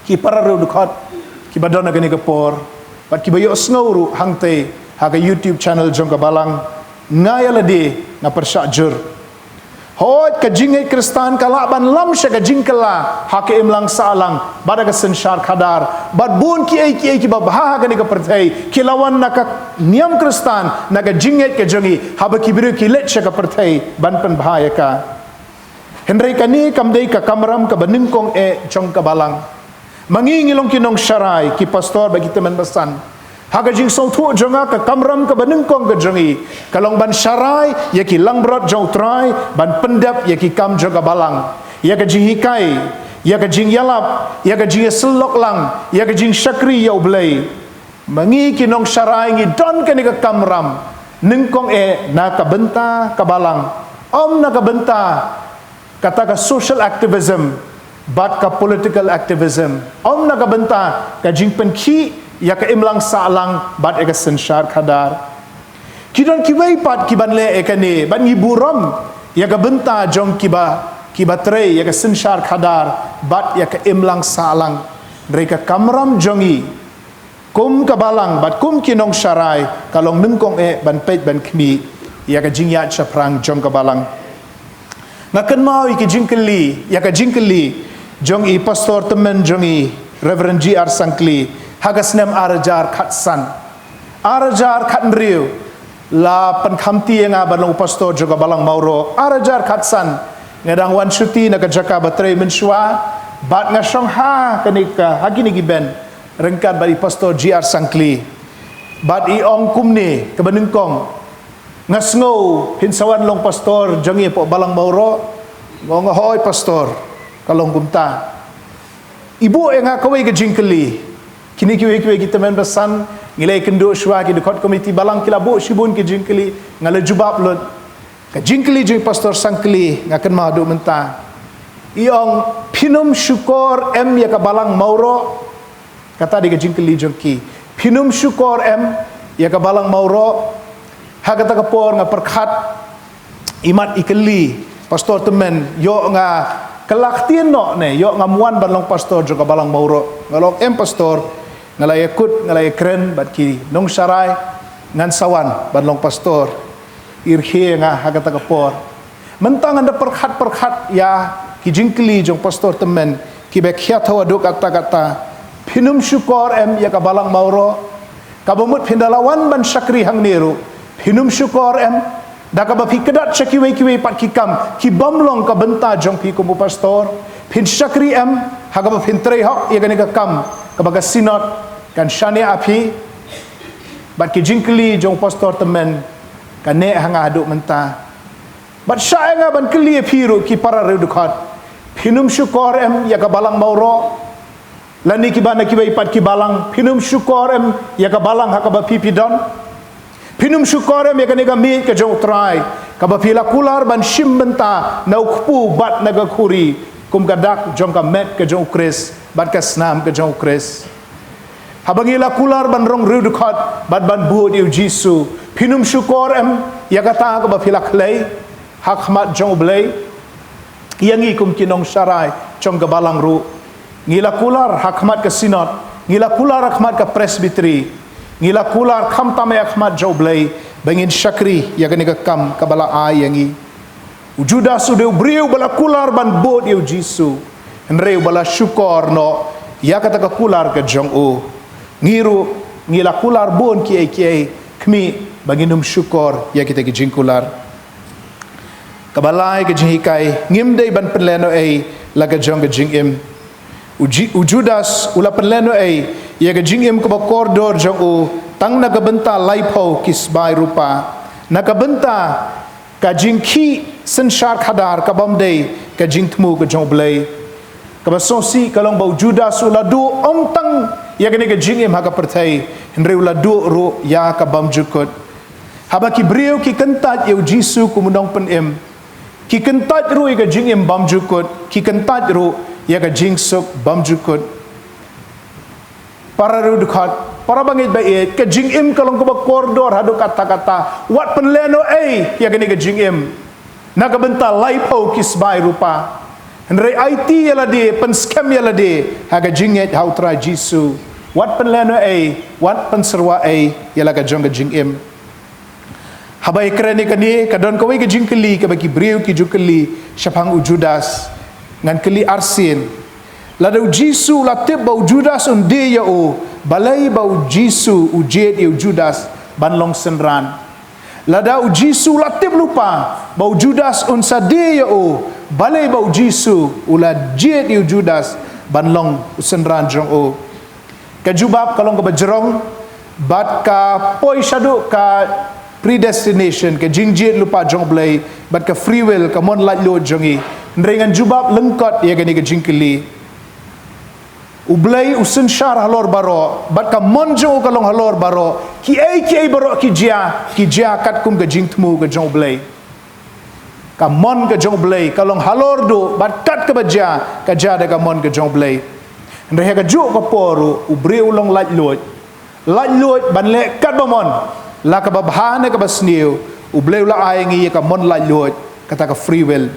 Ki para riewdkhot kiba don ha kane ka por bad kiba ïohsngew ruh hangtei ha ka YouTube channel jong ka balang, nga ïa lade nga pyrshah jur. Hooid, ka jingngeit Khristan ka lah ban lam sha ka jingkylla ha ka imlang sahlang bad ha ka synshar khadar, bad bun kiei kiei kiba bha ha kane ka pyrthei ki la wan na ka niam Khristan, na ka jingngeit ka jong ngi, haba ki briew ki leit sha ka pyrthei ban pynbha ïa ka. Hynrei kane kam dei ka kamram kaba nyngkong eh jong ka balang. Ma ngi ngi long ki nongsharai, ki pastor bad ki tymmen basan, ha ka jingsngewthuh jong nga ka kamram kaba nyngkong ka jong ngi ka long ban sharai ïa ki langbrot jong u Trai, ban pyndep ïa ki kam jong ka balang, ïa ka jinghikai, ïa ka jingïalap, ïa ka jingïasyllok lang, ïa ka jingshakri ïa U Blei. Ma ngi ki nongsharai ngi don kane ka kamram nyngkong eh na ka bynta ka balang, ym na ka bynta kata ka social activism bad ka political activism, ym na ka bynta ka jingpynkhih ïa ka imlang sahlang bad ïa ka synshar khadar. Ki don kiwei pat ki ban leh ïa kane bad ngi burom ïa ka bynta jong kiba, kiba trei ïa ka synshar khadar bad ïa ka imlang sahlang. Hynrei ka kamram jong ngi kum ka balang bad kum ki nongsharai ka long nyngkong eh ban peit ban khmih ïa ka jingïaid shaphrang jong ka balang. Nga kynmaw ïa ka jingkylli, ïa ka jingkylli jong i pastor tymmen jong ngi, Reverend G R Sangkli, ha ka snem ar hajar khatsan. Ar hajar khathynriew la pynkhamti ïa nga ban long u pastor jong ka balang Mawroh. Ar hajar khatsan nga dang wan shuti na ka jaka ba trei mynshuwa bad nga shong ha kane ka, ha kine ki bench ryngkat bad i pastor G R Sangkli. Bad i ong kumne, kaba nyngkong, Nga sngew phin sa wan long pastor jong ngi hapoh Balang Mawroh. Nga ong, hooid pastor, ka long kumta. I buh ïa nga kawei ka jingkylli. Kine kiwei kiwei ki tymmen basan, ngi la ïakynduh shuwa, ki dkhot komiti balang ki la buh shibun ki jingkylli, nga la jubab lut. Ka jingkylli jong i pastor Sangkli nga kynmaw haduh mynta. I ong, phin ym shukor em ïa ka Balang Mawroh? Kata dei ka jingkylli jong ki. Phin ym shukor em ïa ka Balang Mawroh? Ha kata ka por nga pyrkhat, imat i kylli, pastor tymmen, ïoh nga kylla ktien noh ne ïoh ngam wan ban long pastor jong ka Balang Mawroh? Nga ong, em pastor, nga la ïakut, nga la ïakren bad ki nongsharai, ngan sa wan ban long pastor. I rkhie nga ha kata ka por. Mynta ngan da pyrkhat pyrkhat ïa ki jingkylli jong pastor tymmen, kiba khia thaw haduh katta katta. Phin ym shukor em ïa ka Balang Mawroh? Kaba mut phin da la wan ban shakri hangne ruh, phin ym shukor em? Da kaba phi kdat sha kiwei kiwei pat ki kam ki bym long ka bynta jong phi kum u pastor, phin shakri em ha kaba phin trei hok ïa kane ka kam kaba ka Synod kan shaniah ïa phi? Bad ki jingkylli jong pastor tymmen ka neh ha nga haduh mynta. Bad shah ïa nga ban kylli ïa phi ruh ki para riewdkhot, phin ym shukor em ïa ka Balang Mawroh? Lane kiba na kiwei pat ki balang, phin ym shukor em ïa ka balang ha kaba phi phi don? Phin ym shukor em ïa kane ka miej ka jong u Trai kaba phi la kular ban shim bynta na u kpu bad na ka khuri, kum ka dak jong ka met ka jong u Khrist bad ka snam ka jong u Khrist? Haba ngi la kular ban rong riewdkhot bad ban bud ïa u Jisu, phin ym shukor em ïa kata kaba phi la khlei ha khmat jong u Blei? Ïa ngi kum ki nongsharai jong ka balang ruh, ngi la kular ha khmat ka Synod, ngi la kular ha khmat ka Presbytery, ngi la kular khamtam ha khmat jong u Blei ba ngin shakri ïa kane ka kam kaba la ai ïa ngi. U Judas u dei u briew ba la kular ban bud ïa u Jisu, hynrei uba la shukor noh ïa kata ka kular ka jong u. Ngi ruh ngi la kular bun kiei kiei, khmih ba ngin ym shukor ïa kita ki jingkular. Kaba lai ka jinghikai, ngim dei ban pynlehnohei la ka jong ka jingim. U Ji-, u Judas u la pynlehnohei ïa ka jingim kaba kordor jong u tang na ka bynta laiphew ki sbai rupa, na ka bynta ka jingkhih synshar khadar ka bym dei ka jingthmu ka jong u Blei. Kaba sngewsih ka long ba u Judas u la duh ym tang ïa kane ka jingim ha ka pyrthei, hynrei u la duh ruh ïa ka bymjukut. Haba ki briew ki kyntait ïa u Jisu kum u nongpynim, ki kyntait ruh ïa ka jingim bymjukut, ki kyntait ruh ïa ka jingsuk bymjukut. Para riewdkhot, para bangeit ba ïeit, ka jingim ka long kaba kordor haduh katta katta. Wat pynlehnohei ïa kane ka jingim na ka bynta laiphew ki sbai rupa, hynrei aiti ïa lade, pynskhem ïa lade ha ka jingngeit ha u Trai Jisu. Wat pynlehnohei, wat pynsyrwaei ïa la ka jong ka jingim. Haba ïakren ïa kane, ka don kawei ka jingkylli kaba ki briew ki ju kylli shaphang u Judas. Ngan kylli arsien. Lada u Jisu u la tip ba u Judas un die ïa u, balei ba u Jisu u jied ïa u Judas ban long synran? Lada u Jisu u la tip lypa ba u Judas un sa die ïa u, balei ba u Jisu u la jied ïa u Judas ban long u synran jong u? Ka jubab ka long kaba jrong, bad ka poi shaduh ka predestination, ka jingjied lypa jong u Blei, bad ka free will, ka mon laitluid jong ngi. Hynrei ngan jubab lyngkot ïa kane ka jingkylli. U Blei u synshar halor baroh, bad ka mon jong u ka long halor baroh. Kiei kiei baroh ki jia, ki jia katkum ka jingthmu ka jong u Blei. Ka mon ka jong u Blei ka long halor duh, bad kat kaba jia, ka jia da ka mon ka jong u Blei. Hynrei ha kajuh ka por ruh, u briew u long laitluid. Laitluid ban leh kat ba mon, la kaba bha ne kaba sniew, u Blei u la ai ngi ïa ka mon laitluid, kata ka free will.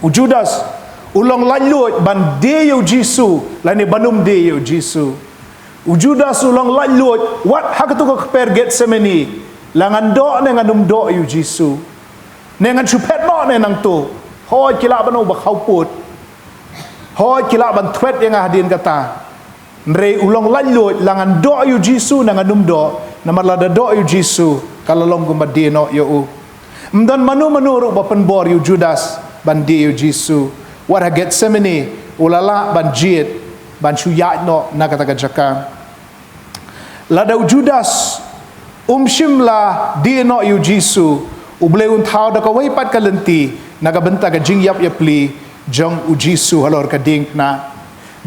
U Judas u long laitluid ban die ïa u Jisu lane ban ym die ïa u Jisu. U Judas u long laitluid wat ha kato ka kper Gethsemane, la ngan doh ne ngan ym doh ïa u Jisu. Ne ngan shu phet noh ne nangto. Hooid, ki lah ban ong ba khawpud. Hooid, ki lah ban thwet ïa nga hadien kata. Hynrei u long laitluid, la ngan doh ïa u Jisu ne ngan ym doh. Namar lada doh ïa u Jisu, ka la long kumba die noh ïa u. Ym don mano mano ruh ba pynbor ïa u Judas ban die ïa u Jisu. Wat ha Gethsemane, u la lah ban jied, ban shu ïaid noh na kata ka jaka. Lada u Judas um shym la die noh ïa u Jisu, U Blei un thaw da kawei pat ka lynti na ka bynta ka jingïap ïapli jong u Jisu halor ka diengphna.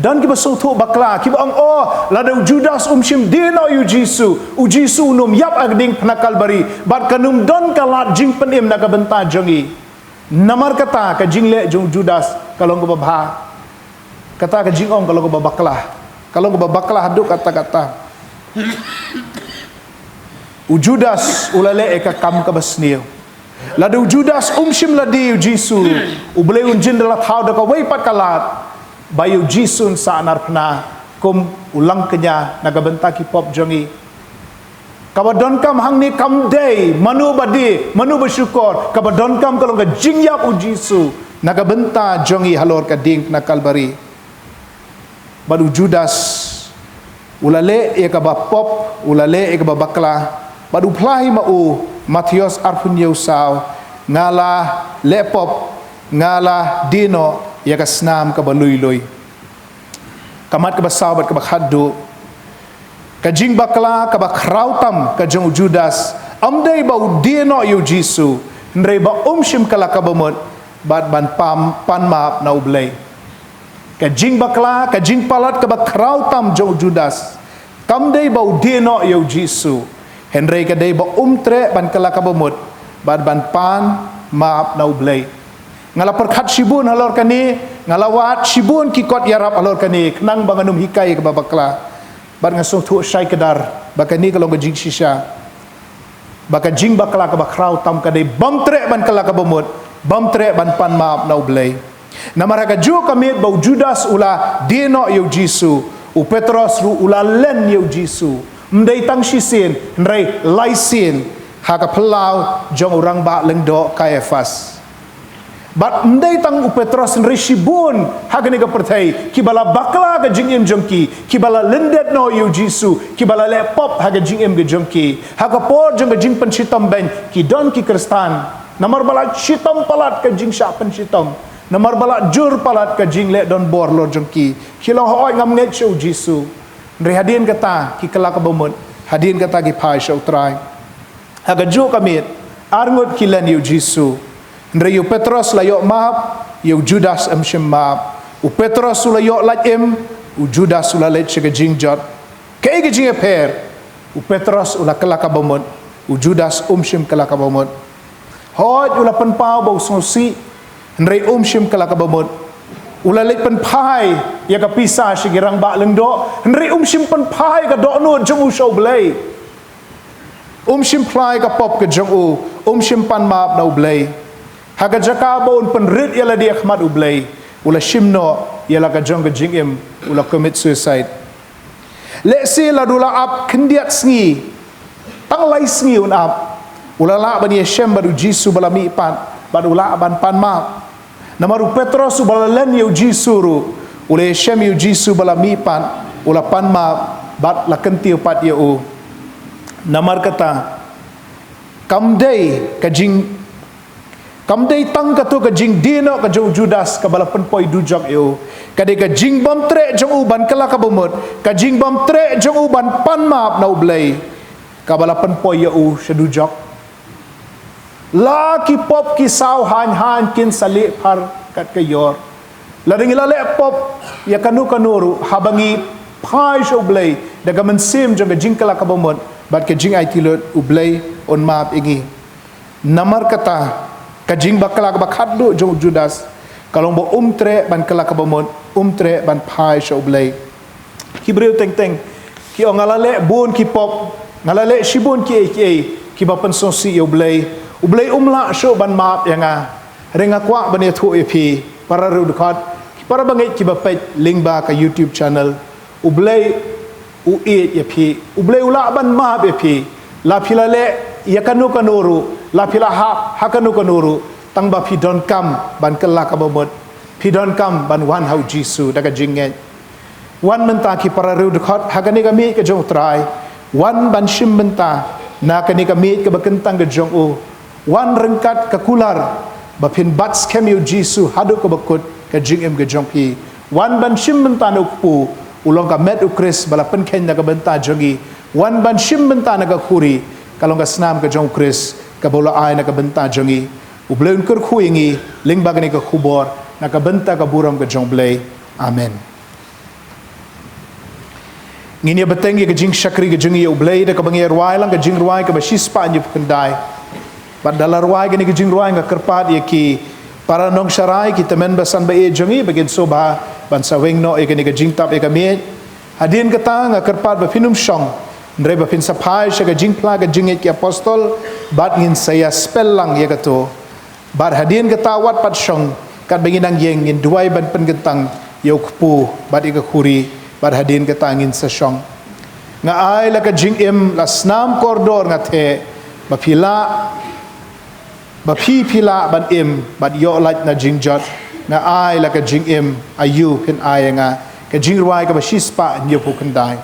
Don kiba sngewthuh bakla, kiba ong, oh, lada u Judas um shym die noh ïa u Jisu, u Jisu un ym ïap ha ka diengphna Kalbari, bad kan ym don ka lad jingpynim na ka bynta jong ngi. Namar kata ka jingleh jong u Judas ka long kaba bha. Kata ka jingong ka long kaba bakla. Ka long kaba bakla haduh katta katta. U Judas u la leh ïa ka kam kaba sniew. Lada u Judas um shym la die ïa u Jisu, U Blei un jin da la thaw da kawei pat ka lad ba ïa u Jisu un sah narphna kum u langkñia na ka bynta ki pop jong ngi. Kaba donkam hangne kam dei mano ba die, mano ba shukor, kaba donkam ka long ka jingïap u Jisu na ka bynta jong ngi halor ka diengphna Kalbari. Bad u Judas u la leh ïa kaba pop, u la leh ïa kaba bakla, bad u phla hi ma u, Mathaios arphew hynñiew saw, nga la leh pop, nga la die noh ïa ka snam kaba lui lui. Ka mat kaba saw bad kaba khatduh. Ka jingbakla kaba khraw tam ka jong u Judas, ym dei ba u die noh ïa u Jisu, hynrei ba um shym kylla kaba mut, bad ban pan map na U Blei. Ka jingbakla, ka jingpalat kaba khraw tam jong u Judas, kam dei ba u die noh ïa u Jisu, hynrei ka dei ba um treh ban kylla kaba mut, bad ban pan map na U Blei. Nga la pyrkhat shibun halor kane, nga la wad shibun ki kot ïarap halor kane, khnang ba ngan ym hikai ïa kaba bakla. Bad nga sngewthuh shai kdar ba kane ka long ka jingshisha. Ba ka jingbakla kaba khraw tam ka dei bym treh ban kylla kaba mut, bym treh ban pan map na U Blei. Namar ha kajuh ka miet ba u Judas u la die noh ïa u Jisu, u Petros ruh u la len ïa u Jisu. Ym dei tang shisien, hynrei lai sien, ha ka phyllaw jong u rangbah lyngdoh Kaiaphas. Bad ym dei tang u Petros hynrei shibun ha kane ka pyrthei kiba la bakla ka jingim jong ki, kiba la lyndet noh ïa u Jisu, kiba la leh pop ha ka jingim ka jong ki. Ha ka por jong ka jingpynshitom beiñ ki don ki Khristan. Namar ba la shitom palat ka jingshah pynshitom. Namar ba la jur palat ka jingleh donbor halor jong ki. Ki long, hooid, ngam ngeit sha u Jisu. Hynrei hadien kata ki kylla kaba mut, hadien kata ki phai sha U Trai. Ha kajuh ka miet, arngut ki len ïa u Jisu. Hynrei ïa u Petros la ïoh map, ïa u Judas ym shym map. U Petros u la ïoh lait im, u Judas u la leit sha ka jingjot. Kaei ka jingïapher? U Petros u la kylla kaba mut, u Judas um shym kylla kaba mut. Hooid, u la pynpaw ba u sngewsih, hynrei um shym kylla kaba mut. U la leit pynphai ïa ka pisa sha ki rangbah lyngdoh, hynrei um shym pynphai ïa ka dohnud jong u sha U Blei. Um shym phla ïa ka pop ka jong u, um shym pan map na U Blei. Ha ka jaka ba un pynrit ïa lade ha khmat U Blei, u la shim noh ïa la ka jong ka jingim, u la commit suicide. Lehse lada u la ap khyndiat sngi, tang lai sngi un ap, u la lah ban ïashem bad u Jisu ba la mihpat, bad u lah ban pan map. Namar u Petros uba la len ïa u Jisu ruh, u la ïashem ïa u Jisu ba la mihpat, u la pan map, bad la kyntiew pat ïa u. Namar kata, kam dei ka jing, kam dei tang kato ka jingdie noh ka jong u Judas kaba la pynpoi dujok ïa u. Ka dei ka jingbymtreh jong u ban kylla kaba mut, ka jingbymtreh jong u ban pan map na U Blei, kaba la pynpoi ïa u sha dujok. La ki pop ki saw haiñ haiñ kin sa lieh phar kat ka ïor. Lada ngi la leh pop ïa kano kano ruh, haba ngi phai sha U Blei da ka mynsiem jong ka jingkylla kaba mut bad ka jingaiti lut, U Blei un map ïa ngi. Namar kata, ka jingbakla kaba khatduh jong u Judas ka long ba um treh ban kylla kaba mut, um treh ban phai sha U Blei. Ki briew teng teng ki ong, nga la leh bun ki pop, nga la leh shibun kiei kiei kiba pynsngewsih ïa U Blei. U Blei um lah shuh ban map ïa nga. Hynrei nga kwah ban ïathuh ïa phi, para riewdkhot, ki para bangeit kiba peit lyngba ka YouTube channel, U Blei u ïeit ïa phi. U Blei u lah ban map ïa phi. La phi la leh ïa kano kano ruh, la phi la hap ha kano kano ruh, tang ba phi donkam ban kylla kaba mut, phi donkam ban wan ha u Jisu da ka jingngeit. Wan mynta, ki para riewdkhot, ha kane ka miej ka jong U Trai. Wan ban shim bynta na kane ka miej kaba kyntang ka jong u. Wan ryngkat ka kular ba phin bat skhem ïa u Jisu haduh kaba kut ka jingim ka jong phi. Wan ban shim bynta na u kpu, u long ka met U Khrist ba la pynkheiñ na ka bynta jong ngi. Wan ban shim bynta na ka khuri, Ka long ka snam ka jong u Khrist kaba u la ai na ka bynta jong ngi. U Blei un kyrkhu ïa ngi lyngba kane ka khubor na ka bynta ka burom ka jong u Blei. Amen. Ngin ïa bteng ïa ka jingshakri ka jong ngi ïa u Blei da kaba ngi ïa rwai lang ka jingrwai kaba shispah hynñiewphew khyndai. Bad da la rwai kane ka jingrwai nga kyrpad ïa ki para nongsharai, ki tymmen basan ba ïeit jong ngi ba kin sngewbha ban sa weng noh ïa kane ka jingtap ïa ka miej. Hadien kata nga kyrpad ba phin ym shong, hynrei ba phin sa phai sha ka jingphla ka jingngeit ki apostol, bad ngin sa ïa spell lang ïa kato. Bad hadien kata wat pat shong, katba ngin nang ïeng ngin duwai ban pynkyntang ïa u kpu bad ïa ka khuri, bad hadien kata ngin sa shong. Nga ai la ka jingim, la snam kordor nga theh, ba phi lah, ba phi phi lah ban im bad ïoh lait na jingjot. Nga ai la ka jingim, aïu phin ai ïa nga? Ka jingrwai kaba shispah hynñiewphew khyndai.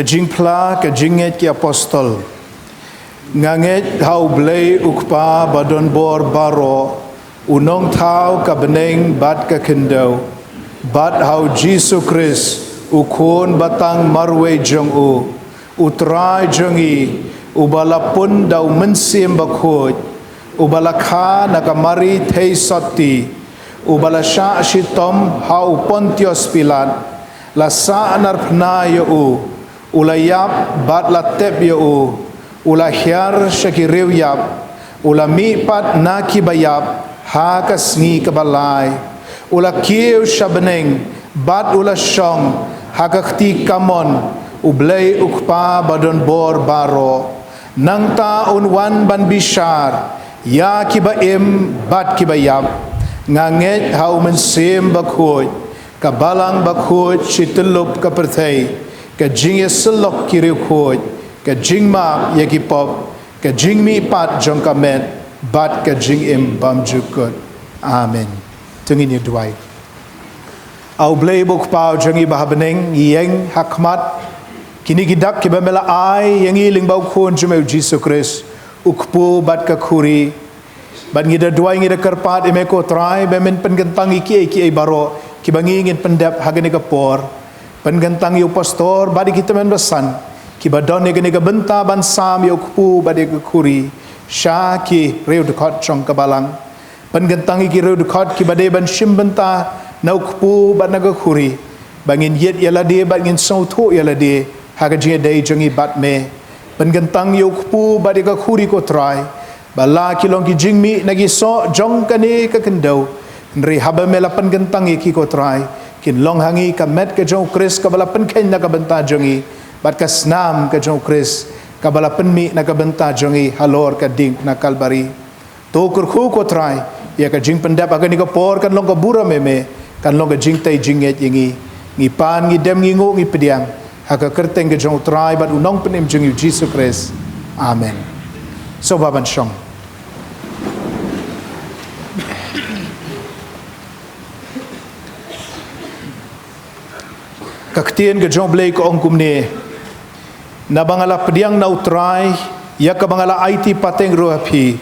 Ka jingphla ka jingngeit ki apostol. Nga ngeit ha U Blei U Kpa ba don bor baroh, U Nongthaw ka bneng bad ka khyndew, bad ha U Jisu Khrist, U Khun ba tang marwei jong U, U Trai jong ngi, uba la pun da U Mynsiem Bakhuid, uba la kha na ka Mari Theisotti, uba la shah shitom ha u Pontius Pilat, la sahnarphna ïa u, u la ïap bad la tep ïa u, u la hiar sha ki riewïap, u la mihpat na kiba ïap ha ka sngi kaba lai, u la kiew sha bneng bad u la shong ha ka kti kamon U Blei U Kpa ba don bor baroh. Nangta un wan ban bishar Ïa kiba im bad kiba ïap, nga ngeit ha u Mynsiem Bakhuid, ka Balang Bakhuid shi tyllup ka pyrthei, ka jingïasyllok ki riewkhuid, ka jingmap ïa ki pop, ka jingmihpat jong ka met, bad ka jingim bymjukut. Amen. To ngin ïa duwai. A U Blei ba u Kpa jong ngi ba ha bneng, ngi ïeng ha khmat kine ki dak kiba me la ai ïa ngi lyngba u Khun jong me u Jisu Khrist, u kpu bad ka khuri. Bad ngi da duwai, ngi da kyrpad ïa me ko Trai, ba men pynkyntang ïa kiei kiei baroh kiba ngi ngin pyndep ha kane ka por. Pynkyntang ïa u pastor bad ïa ki tymmen basan kiba don ïa kane ka bynta ban sam ïa u kpu bad ïa ka khuri sha ki riewdkhot jong ka balang. Pynkyntang ïa ki riewdkhot kiba dei ban shim bynta na u kpu bad na ka khuri, ba ngin ïit ïa lade bad ngin sngewthuh ïa lade ha ka jingïadei jong ngi bad me. Pynkyntang ïa u kpu bad ïa ka khuri ko Trai, ba la ki long ki jingmih na ki soh jong kane ka khyndew. Hynrei haba me la pynkyntang ïa ki ko Trai, kin long ha ngi ka met ka jong u Khrist kaba la pynkheiñ na ka bynta jong ngi, bad ka snam ka jong u Khrist kaba la pynmih na ka bynta jong ngi halor ka diengphna Kalbari. To kyrkhu ko Trai, ïa ka jingpyndep ha kane ka por kan long ka burom ïa me, kan long ka jingtei jingngeit ïa ngi. Ngi pan, ngi dem, ngi nguh, ngi pdiang ha ka kyrteng ka jong u Trai bad u Nongpynim jong ngi u Jisu Khrist. Amen. Sngewbha ban shong. Ka ktien ka jong u Blei ka ong kumne: Naba nga la pdiang na u Trai ïa kaba nga la aiti pateng ruh ha phi,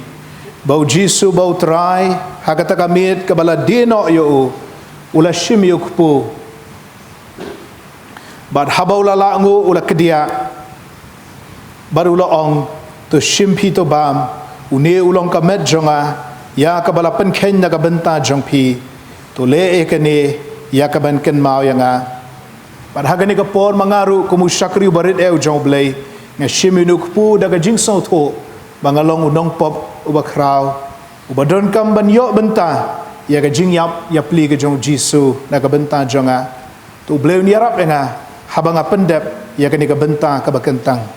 ba u Jisu ba u Trai, ha kata ka miet kaba la die noh ïa u, u la shim ïa u kpu. Bad haba u la lah nguh, u la kdiah, bad u la ong: To shim phi, to bam, une u long ka met jong nga, ïa kaba la pynkheiñ na ka bynta jong phi. To leh ïa kane ïa kaban kynmaw ïa nga. Bad ha kane ka por ma nga ruh kum u shakri uba rit eh u jong u Blei, nga shim ïa une u kpu da ka jingsngewthuh ba nga long u nongpop uba khraw, uba donkam ban ïoh bynta ïa ka jingïap ïapli ka jong u Jisu na ka bynta jong nga. To u Blei un ïarap ïa nga haba nga pyndep ïa kane ka bynta kaba kyntang.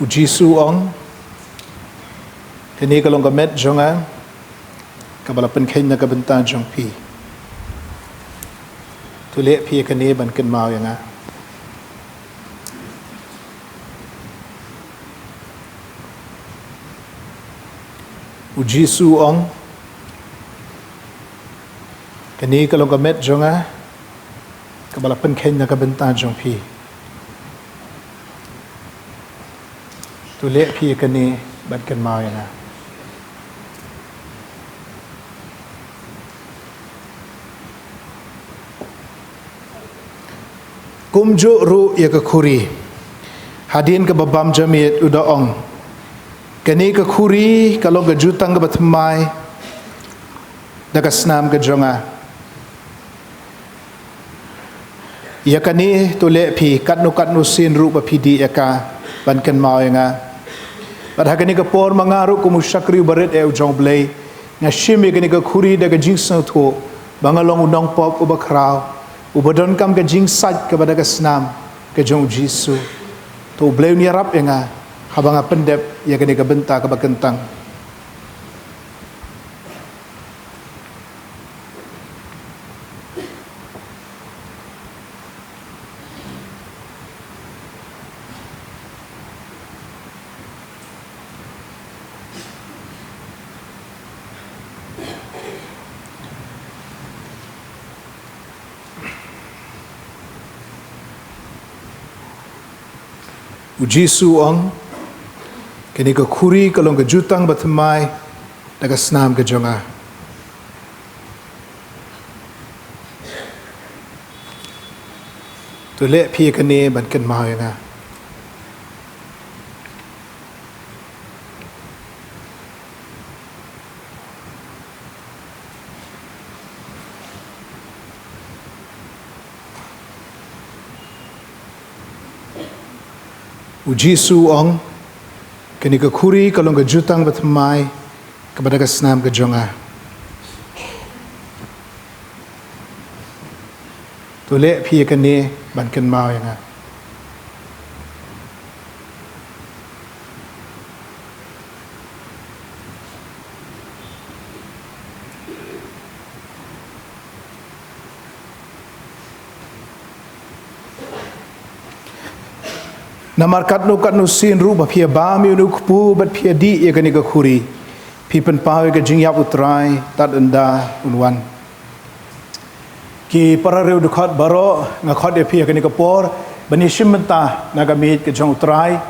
U Jisu u ong: Kane ka long ka met jong nga, kaba la pynkheiñ na ka bynta jong phi. To leh phi ïa kane ban kynmaw ïa nga. U Jisu u ong: Kane ka long ka met jong nga, kaba la pynkheiñ na ka bynta jong phi. To leh phi ïa kane ban kynmaw ïa nga. Kumjuh ruh ïa ka khuri, hadien kaba bam jamiet, u da ong: Kane ka khuri ka long ka jutang kaba thymmai da ka snam ka jong nga. Ïa kane to leh phi katno katno sien ruh ba phi dih ïa ka, ban kynmaw ïa nga. Bad ha kane ka por ma nga ruh kum u shakri uba rit eh u jong u Blei, nga shim ïa kane ka khuri da ka jingsngewthuh ba nga long u nongpop uba khraw, uba donkam ka jingsait kaba da ka snam ka jong u Jisu. To u Blei un ïarap ïa nga haba nga pyndep ïa kane ka bynta kaba kyntang. U Jisu u ong: Kane ka khuri ka long ka jutang ba thymmai da ka snam ka jong nga. To leh phi ïa kane ban kynmaw ïa nga. U Jisu u ong, "Kane ka khuri ka long ka jutang bathymmai kaba da ka snam ka jong nga. To leh phi ïa kane ban kynmaw ïa nga." Namar katno katno sien ruh ba phi ïa bam ïa une u kpu bad phi ïa dih ïa kane ka khuri, phi pynpaw ïa ka jingïap U Trai tad ynda un wan. Ki para riewdkhot baroh, nga khot ïa phi ha kane ka por ban ïa shim bynta na ka miej ka jong U Trai.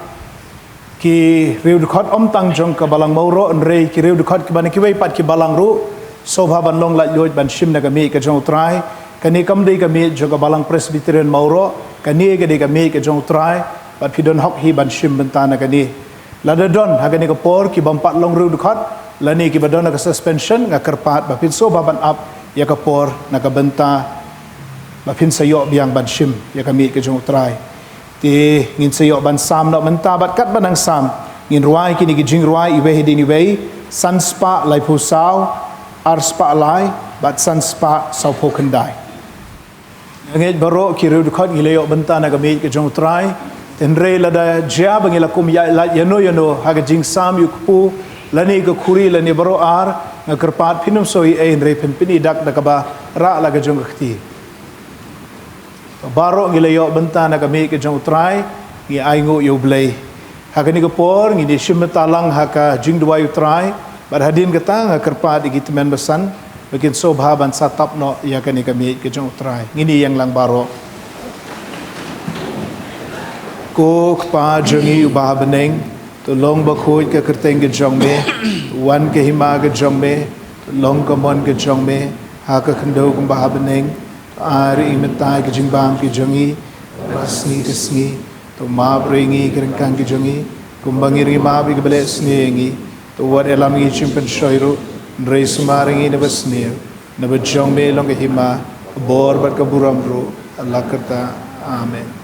Ki riewdkhot ym tang jong ka balang Mawroh, hynrei ki riewdkhot kiba na kiwei pat ki balang ruh, sngewbha ban long laitluid ban shim na ka miej ka jong U Trai. Kane kam dei ka miej jong ka balang Presbyterian Mawroh, kane ka dei ka miej ka jong U Trai. Bad phi don hok hi ban shim bynta na kane. Lada don ha kane ka por ki bym pat long riewdkhot lane kiba don ha ka suspension, nga kyrpad ba phin sngewbha ban ap ïa ka por na ka bynta ba phin sa ïoh biang ban shim ïa ka miej ka jong U Trai. Te ngin sa ïoh ban sam noh mynta bad katba nang sam, ngin rwai kine ki jingrwai iwei hadien iwei, san spah laiphew saw, ar spah lai bad san spah sawphew khyndai. Nga ngeit baroh ki riewdkhot ngi la ïoh bynta na ka miej ka jong U Trai. Hynrei lada jia ba ngi la kum ïa lait ïano ïano ha ka jingsam ïa u kpu lane ka khuri lane baroh ar, nga kyrpad phin ym sngew ei ei, hynrei phin pyni dak da kaba rah la ka jong ka kti. Baroh ngi la ïoh bynta na ka miej ka jong U Trai, ngi ainguh ïa U Blei. Ha kane ka por ngin ïa shim bynta lang ha ka jingduwai U Trai, bad hadien kata nga kyrpad ïa ki tymmen basan ba kin sngewbha ban sa tap noh ïa kane ka miej ka jong U Trai. Ngin ïa ïeng lang baroh. Ko Kpa jong ngi uba ha bneng, to long bakhuid ka kyrteng ka jong me, to wan ka hima ka jong me, to long ka mon ka jong me ha ka khyndew kumba ha bneng. To ai ruh ïa ngi mynta ka jingbam ka jong ngi ba sngi ka sngi. To map ruh ïa ngi ki ryngkang ki jong ngi, kumba ngi ruh ngi map ïa kiba leh sniew ïa ngi. To wat ïalam ïa ngi sha jingpynshoi ruh, hynrei sumar ïa ngi na basniew. Naba jong me long ka hima, ka bor bad ka burom ruh ha la karta. Amen.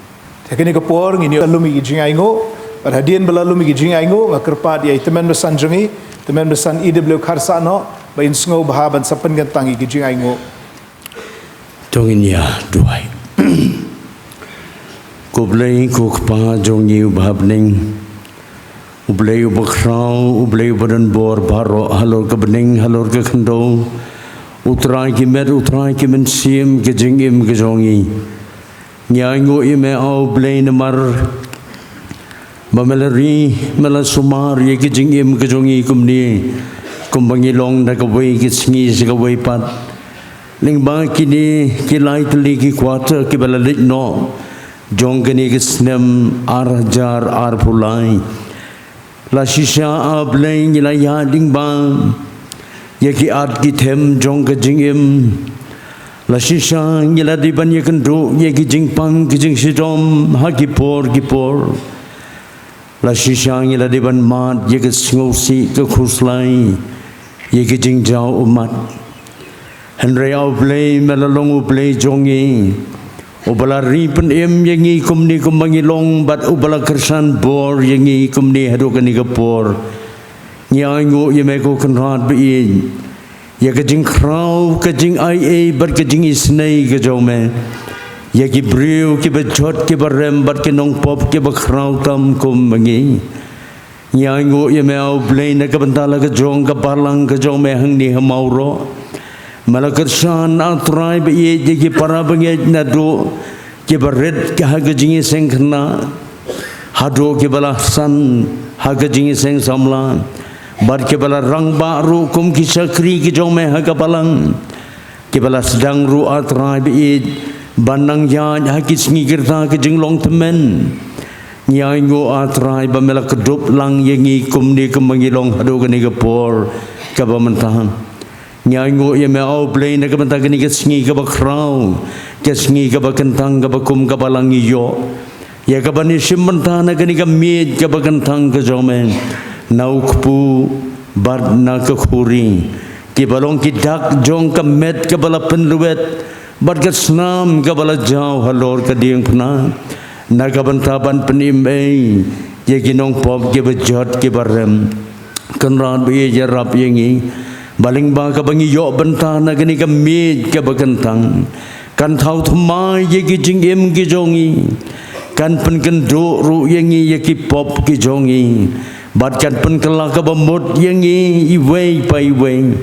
Te ha kane ka por ngin ïa lum ïa ki jingainguh. Bad hadien ba la lum ïa ki jingainguh, nga kyrpad ïa i tymmen basan jong ngi, tymmen basan E W Kharsahnoh, ba in sngewbha ban sa pynkyntang ïa ki jingainguh. To ngin ïa duwai. Ko Blei, ko Kpa jong ngi uba ha bneng, U Blei uba khraw, U Blei uba don bor baroh halor ka bneng halor ka khyndew, U Trai ki met, U Trai ki mynsiem, ka jingim ka jong ngi. Ngi ainguh ïa me, A Blei, namar ba me la ri, me la sumar ïa ka jingim ka jong ngi kumne, kumba ngi long da kawei ka sngi sha kawei pat. Lyngba kine ki lai tylli ki quarter kiba la leit noh jong kane ka snem ar hajar arphew lai. La shisha, A Blei, ngi la ïaid lyngba ïa ki at ki them jong ka jingim. La shisha ngi la dei ban ïakynduh ïa ki jingpang ki jingshitom ha ki por ki por. La shisha ngi la dei ban mad ïa ka sngewsih ka khuslai, ïa ki jingjaw ummat. Hynrei A Blei, me la long U Blei jong ngi, uba la ri pynim ïa ngi kumne kumba ngi long, bad uba la kyrshan bor ïa ngi kumne haduh kane ka por. Ngi ainguh ïa me, ko Kynrad ba ïeit, ïa ka jingkhraw, ka jingaiei bad ka jingisynei ka jong me ïa ki briew kiba jot kiba rem bad ki nongpop kiba khraw tam kumba ngi. Ngi ainguh ïa me, A Blei, na ka bynta la ka jong ka balang ka jong me hangne ha Mawroh. Me la kyrshan, A Trai ba ïeit, ïa ki para bangeit naduh kiba rit ha ka jingïaseng khynnah haduh kiba la san ha ka jingïaseng samla, bad kiba la rangbah ruh kum ki shakri ki jong me ha ka balang, kiba la sdang ruh, A Trai ba ïeit, ban nang ïaid ha ki sngi ki rta ki jinglong tymmen. Ngi ainguh, A Trai, ba me la kdup lang ïa ngi kumne kumba ngi long haduh kane ka por kaba mynta. Ngi ainguh ïa me, A Blei, na ka bynta kane ka sngi kaba khraw, ka sngi kaba kyntang kaba kum ka balang ngi ïoh ïa kaban ïashim bynta na kane ka miej kaba kyntang ka jong me, na u kpu bad na ka khuri, kiba long ki dak jong ka met kaba la pynlwet bad ka snam kaba la jaw halor ka diengphna, na ka bynta ban pynim ei ïa ki nongpop kiba jot kiba rem. Kynrad ba ïeit, ïarap ïa ngi, ba lyngba kaba ngi ïoh bynta na kane ka miej kaba kyntang, kan thaw thymmai ïa ki jingim ki jong ngi, kan pynkynduh ruh ïa ngi ïa ki pop ki jong ngi, bad kan pynkylla kaba mut ïa ngi iwei pa iwei,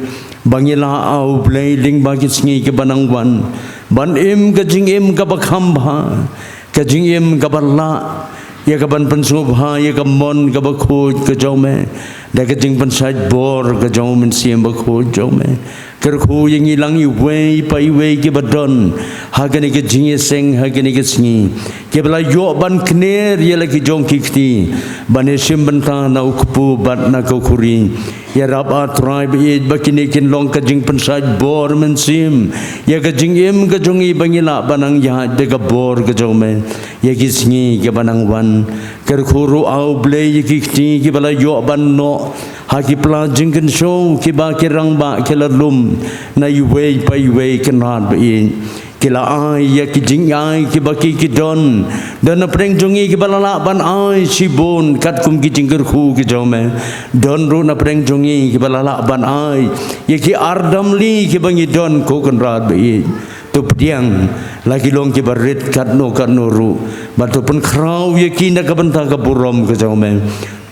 ba ngi lah, A Blei, lyngba ki sngi kiba nang wan, ban im ka jingim kaba kham bha, ka jingim kaba lah ïa kaban pynsngewbha ïa ka mon kaba khuid ka jong me, da ka jingpynshait bor ka jong u Mynsiem Bakhuid jong me. Kyrkhu ïa ngi lang iwei pa iwei kiba don ha kane ka jingïaseng ha kane ka sngi, kiba la ïoh ban kner ïa la ki jong ki kti, ban ïashim bynta na u kpu bad na ka khuri. Ïarap, A Trai ba ïeit, ba kine kin long ka jingpynshait bor mynsiem ïa ka jingim ka jong ngi, ba ngi lah ban nang ïaid da ka bor ka jong me ïa ki sngi kiba nang wan. Kyrkhu ruh, A Blei, ïa ki kti kiba la ïoh ban noh ha ki pla jingkynshew kiba ki rangbah ki la lum na iwei pa iwei, Kynrad ba ïeit. Ki la ai ïa ki jingai kiba ki ki don. Don na pdeng jong ngi kiba la lah ban ai shibun katkum ki jingkyrkhu ki jong me. Don ruh na pdeng jong ngi kiba la lah ban ai ïa ki ardamli kiba ngi don, ko Kynrad ba ïeit. To pdiang, la ki long kiba rit katno katno ruh, bad to pynkhraw ïa ki na ka bynta ka burom ka jong me.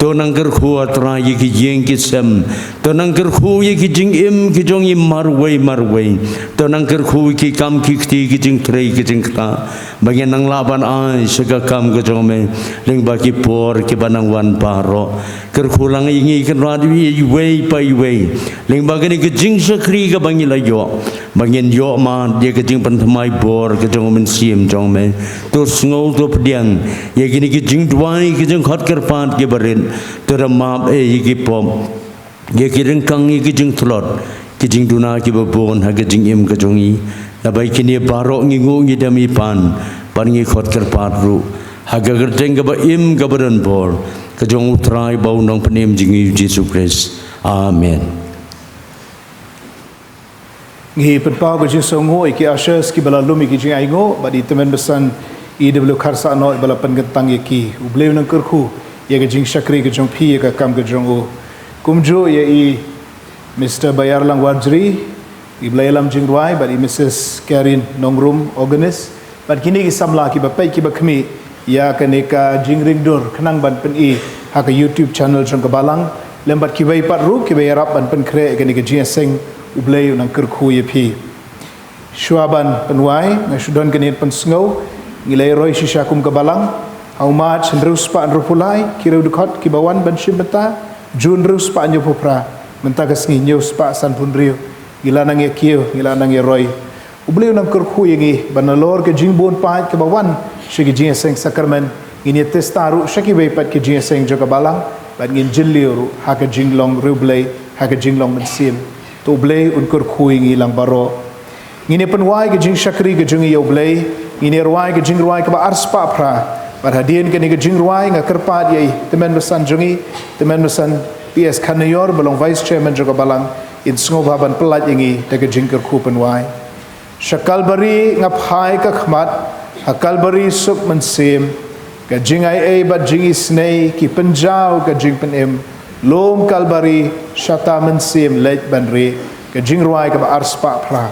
To nang kyrkhu, A Trai, ïa ki ïing ki sem. To nang kyrkhu ïa ki jingim ki jong ngi marwei marwei. To nang kyrkhu ïa ki kam ki kti, ki jingtrei ki jingktah, ba ngin nang lah ban ai sha ka kam ka jong me lyngba ki por kiba nang wan baroh. Kyrkhu lang ïa ngi, Kynrad, iwei pa iwei lyngba kane ka jingshakri kaba ngi la ïoh, ba ngin ïoh mad ïa ka jingpynthymmai bor ka jong u Mynsiem jong me. To sngew, to pdiang ïa kine ki jingduwai, ki jingkhot kyrpad kiba rit. To da map, eh, ïa ki pop, ïa ki ryngkang, ïa ki jingtlot, ki jingduna kiba bun ha ka jingim ka jong ngi. Naba ïa kine baroh ngi nguh, ngi dem, ngi pan, bad ngi khot kyrpad ruh ha ka kyrteng kaba im kaba don bor ka jong U Trai bad U Nongpynim jong ngi, U Jisu Khrist. Amen. Ngi pynpaw ka jingsngewnguh ïa ki ushers kiba la lum ïa ki jingainguh, bad i tymmen basan i W Kharsahnoh iba la pynkyntang ïa ki. U Blei un nang kyrkhu ïa ka jingshakri ka jong phi ïa ka kam ka jong u. Kumjuh ïa i Mister Bayarlang Warjri iba la ïalam jingrwai, bad i Missus Karen Nongrum, organist, bad kine ki samla kiba peit kiba khmih ïa kane ka jingringdur khnang ban pyni ha ka YouTube channel jong ka Balang, lem bad kiwei pat ruh kiba ïarap ban pynkhreh ïa kane ka jingïaseng. U Blei un nang kyrkhu ïa phi. Shuwa ban pynwai, nga shu don kane pynsngew, ngi la ïaroi shisha kum ka Balang ha u March hynriew spah hynriewphew lai, ki riewdkhot kiba wan ban shim bynta, June hynriew spah hynñiewphew phra, mynta ka sngi hynñiew spah sanphew hynriew, ngi la nang ïakiew, ngi la nang ïaroi. U Blei un nang kyrkhu ïa ngi, ba nalor ka jingbun paid kaba wan sha ki jingïaseng sakramen, ngin ïa testa ruh sha kiwei pat ki jingïaseng jong ka Balang, bad ngin jylliew ruh ha ka jinglong riewblei, ha ka jinglong mynsiem. To U Blei un kyrkhu ïa ngi lang baroh. Ngin ïa pynwai ka jingshakri ka jong ngi ïa U Blei, ngin ïa rwai ka jingrwai kaba arspah phra. Bad hadien kane ka jingrwai nga kyrpad ïa i tymmen basan jong ngi, tymmen basan P S Khanaior, ba long Vice Chairman jong ka Balang, in sngewbha ban pyllait ïa ngi da ka jingkyrkhu pynwai. Sha Kalbari nga phai ka khmat, ha Kalbari suk mynsiem, ka jingai ei bad jingisynei ki pynjaw ka jingpynim, lum Kalbari shata mynsiem leit ban rieh, ka jingrwai kaba arspah phra.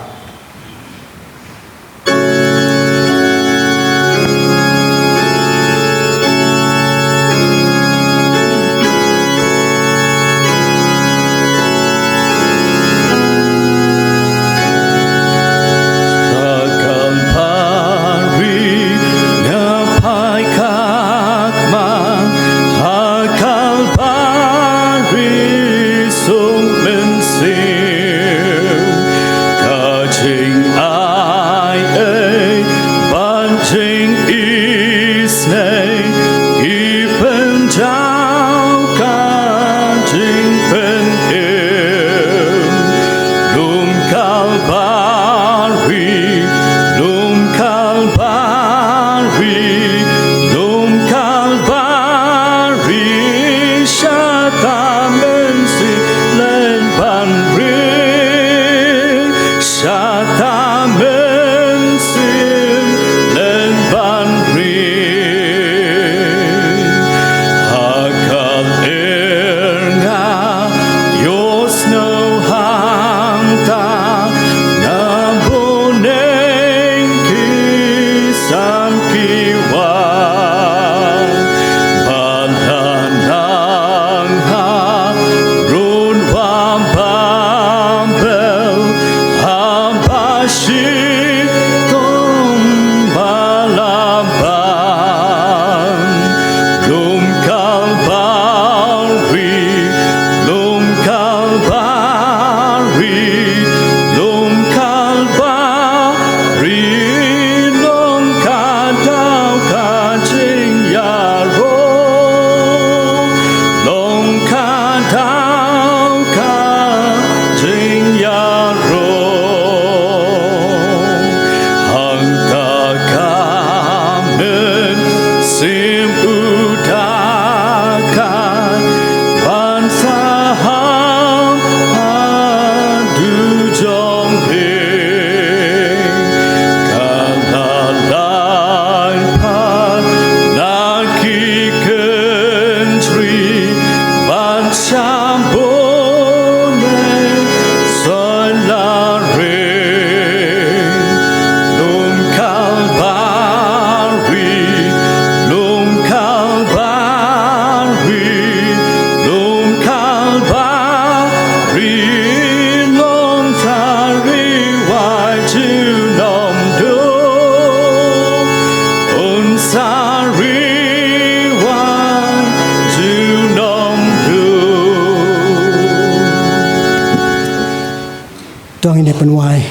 Ngin ïa pynwai.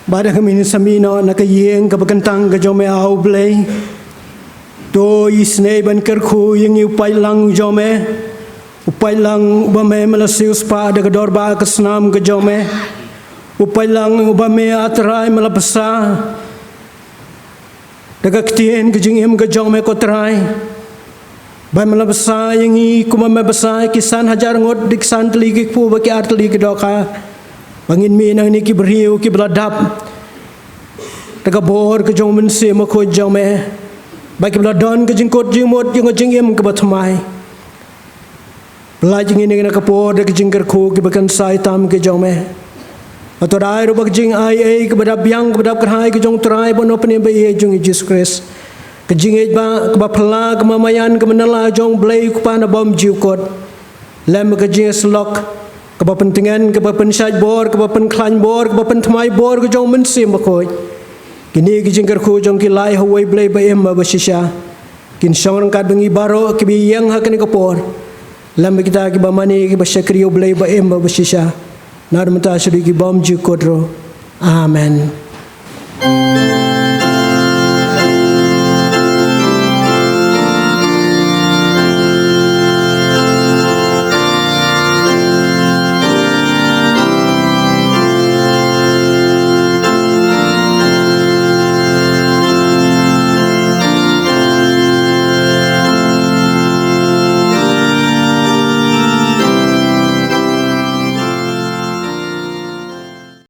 Bad ha ka mynta sa mih noh na ka ïing kaba kyntang ka jong me, A U Blei, to isynei ban kyrkhu ïa ngi u paidlang jong me, u paidlang uba me me la siewspah da ka dorbar ka snam ka jong me, u paidlang uba me, A Trai, me la bsa da ka ktien ka jingim ka jong me, ko Trai. Ba me la bsa ïa ngi kumba me bsa ïa ki san hajar ngut da ki san tylli ki kpu bad ki ar tylli ki dohkha, ba ngin mih na ngi ki briew kiba la dap da ka bor ka jong u Mynsiem Bakhuid jong me, ba kiba la don ka jingkut jingmut jong ka jingim kaba thymmai. Pynlait ïa ngi na ka por da ka jingkyrkhu kiba kynsai tam ki jong me. Bad to dei ruh ba ka jingaiei kaba dap biang kaba dap kyrhai ka jong u Trai bad u Nongpynim ba ïeit jong ngi Jisu Khrist, ka jingïeit ba kaba phylla, kaba maïan, kaba nylla jong U Blei U Kpa na bymjukut, lem ka jingïasyllok kaba pyntngen, kaba pynshait bor, kaba pynkhlaiñ bor, kaba pynthymmai bor ka jong u Mynsiem Bakhuid. Kine ki jingkyrkhu jong ngi ki la ai ha uwei U Blei ba im bad ba shisha. Kin shong ryngkat bad ngi baroh kiba ïeng ha kane ka por, lem bad kita kiba mane kiba shakri ïa U Blei ba im bad ba shisha, naduh mynta shaduh ki bymjukut ruh. Amen.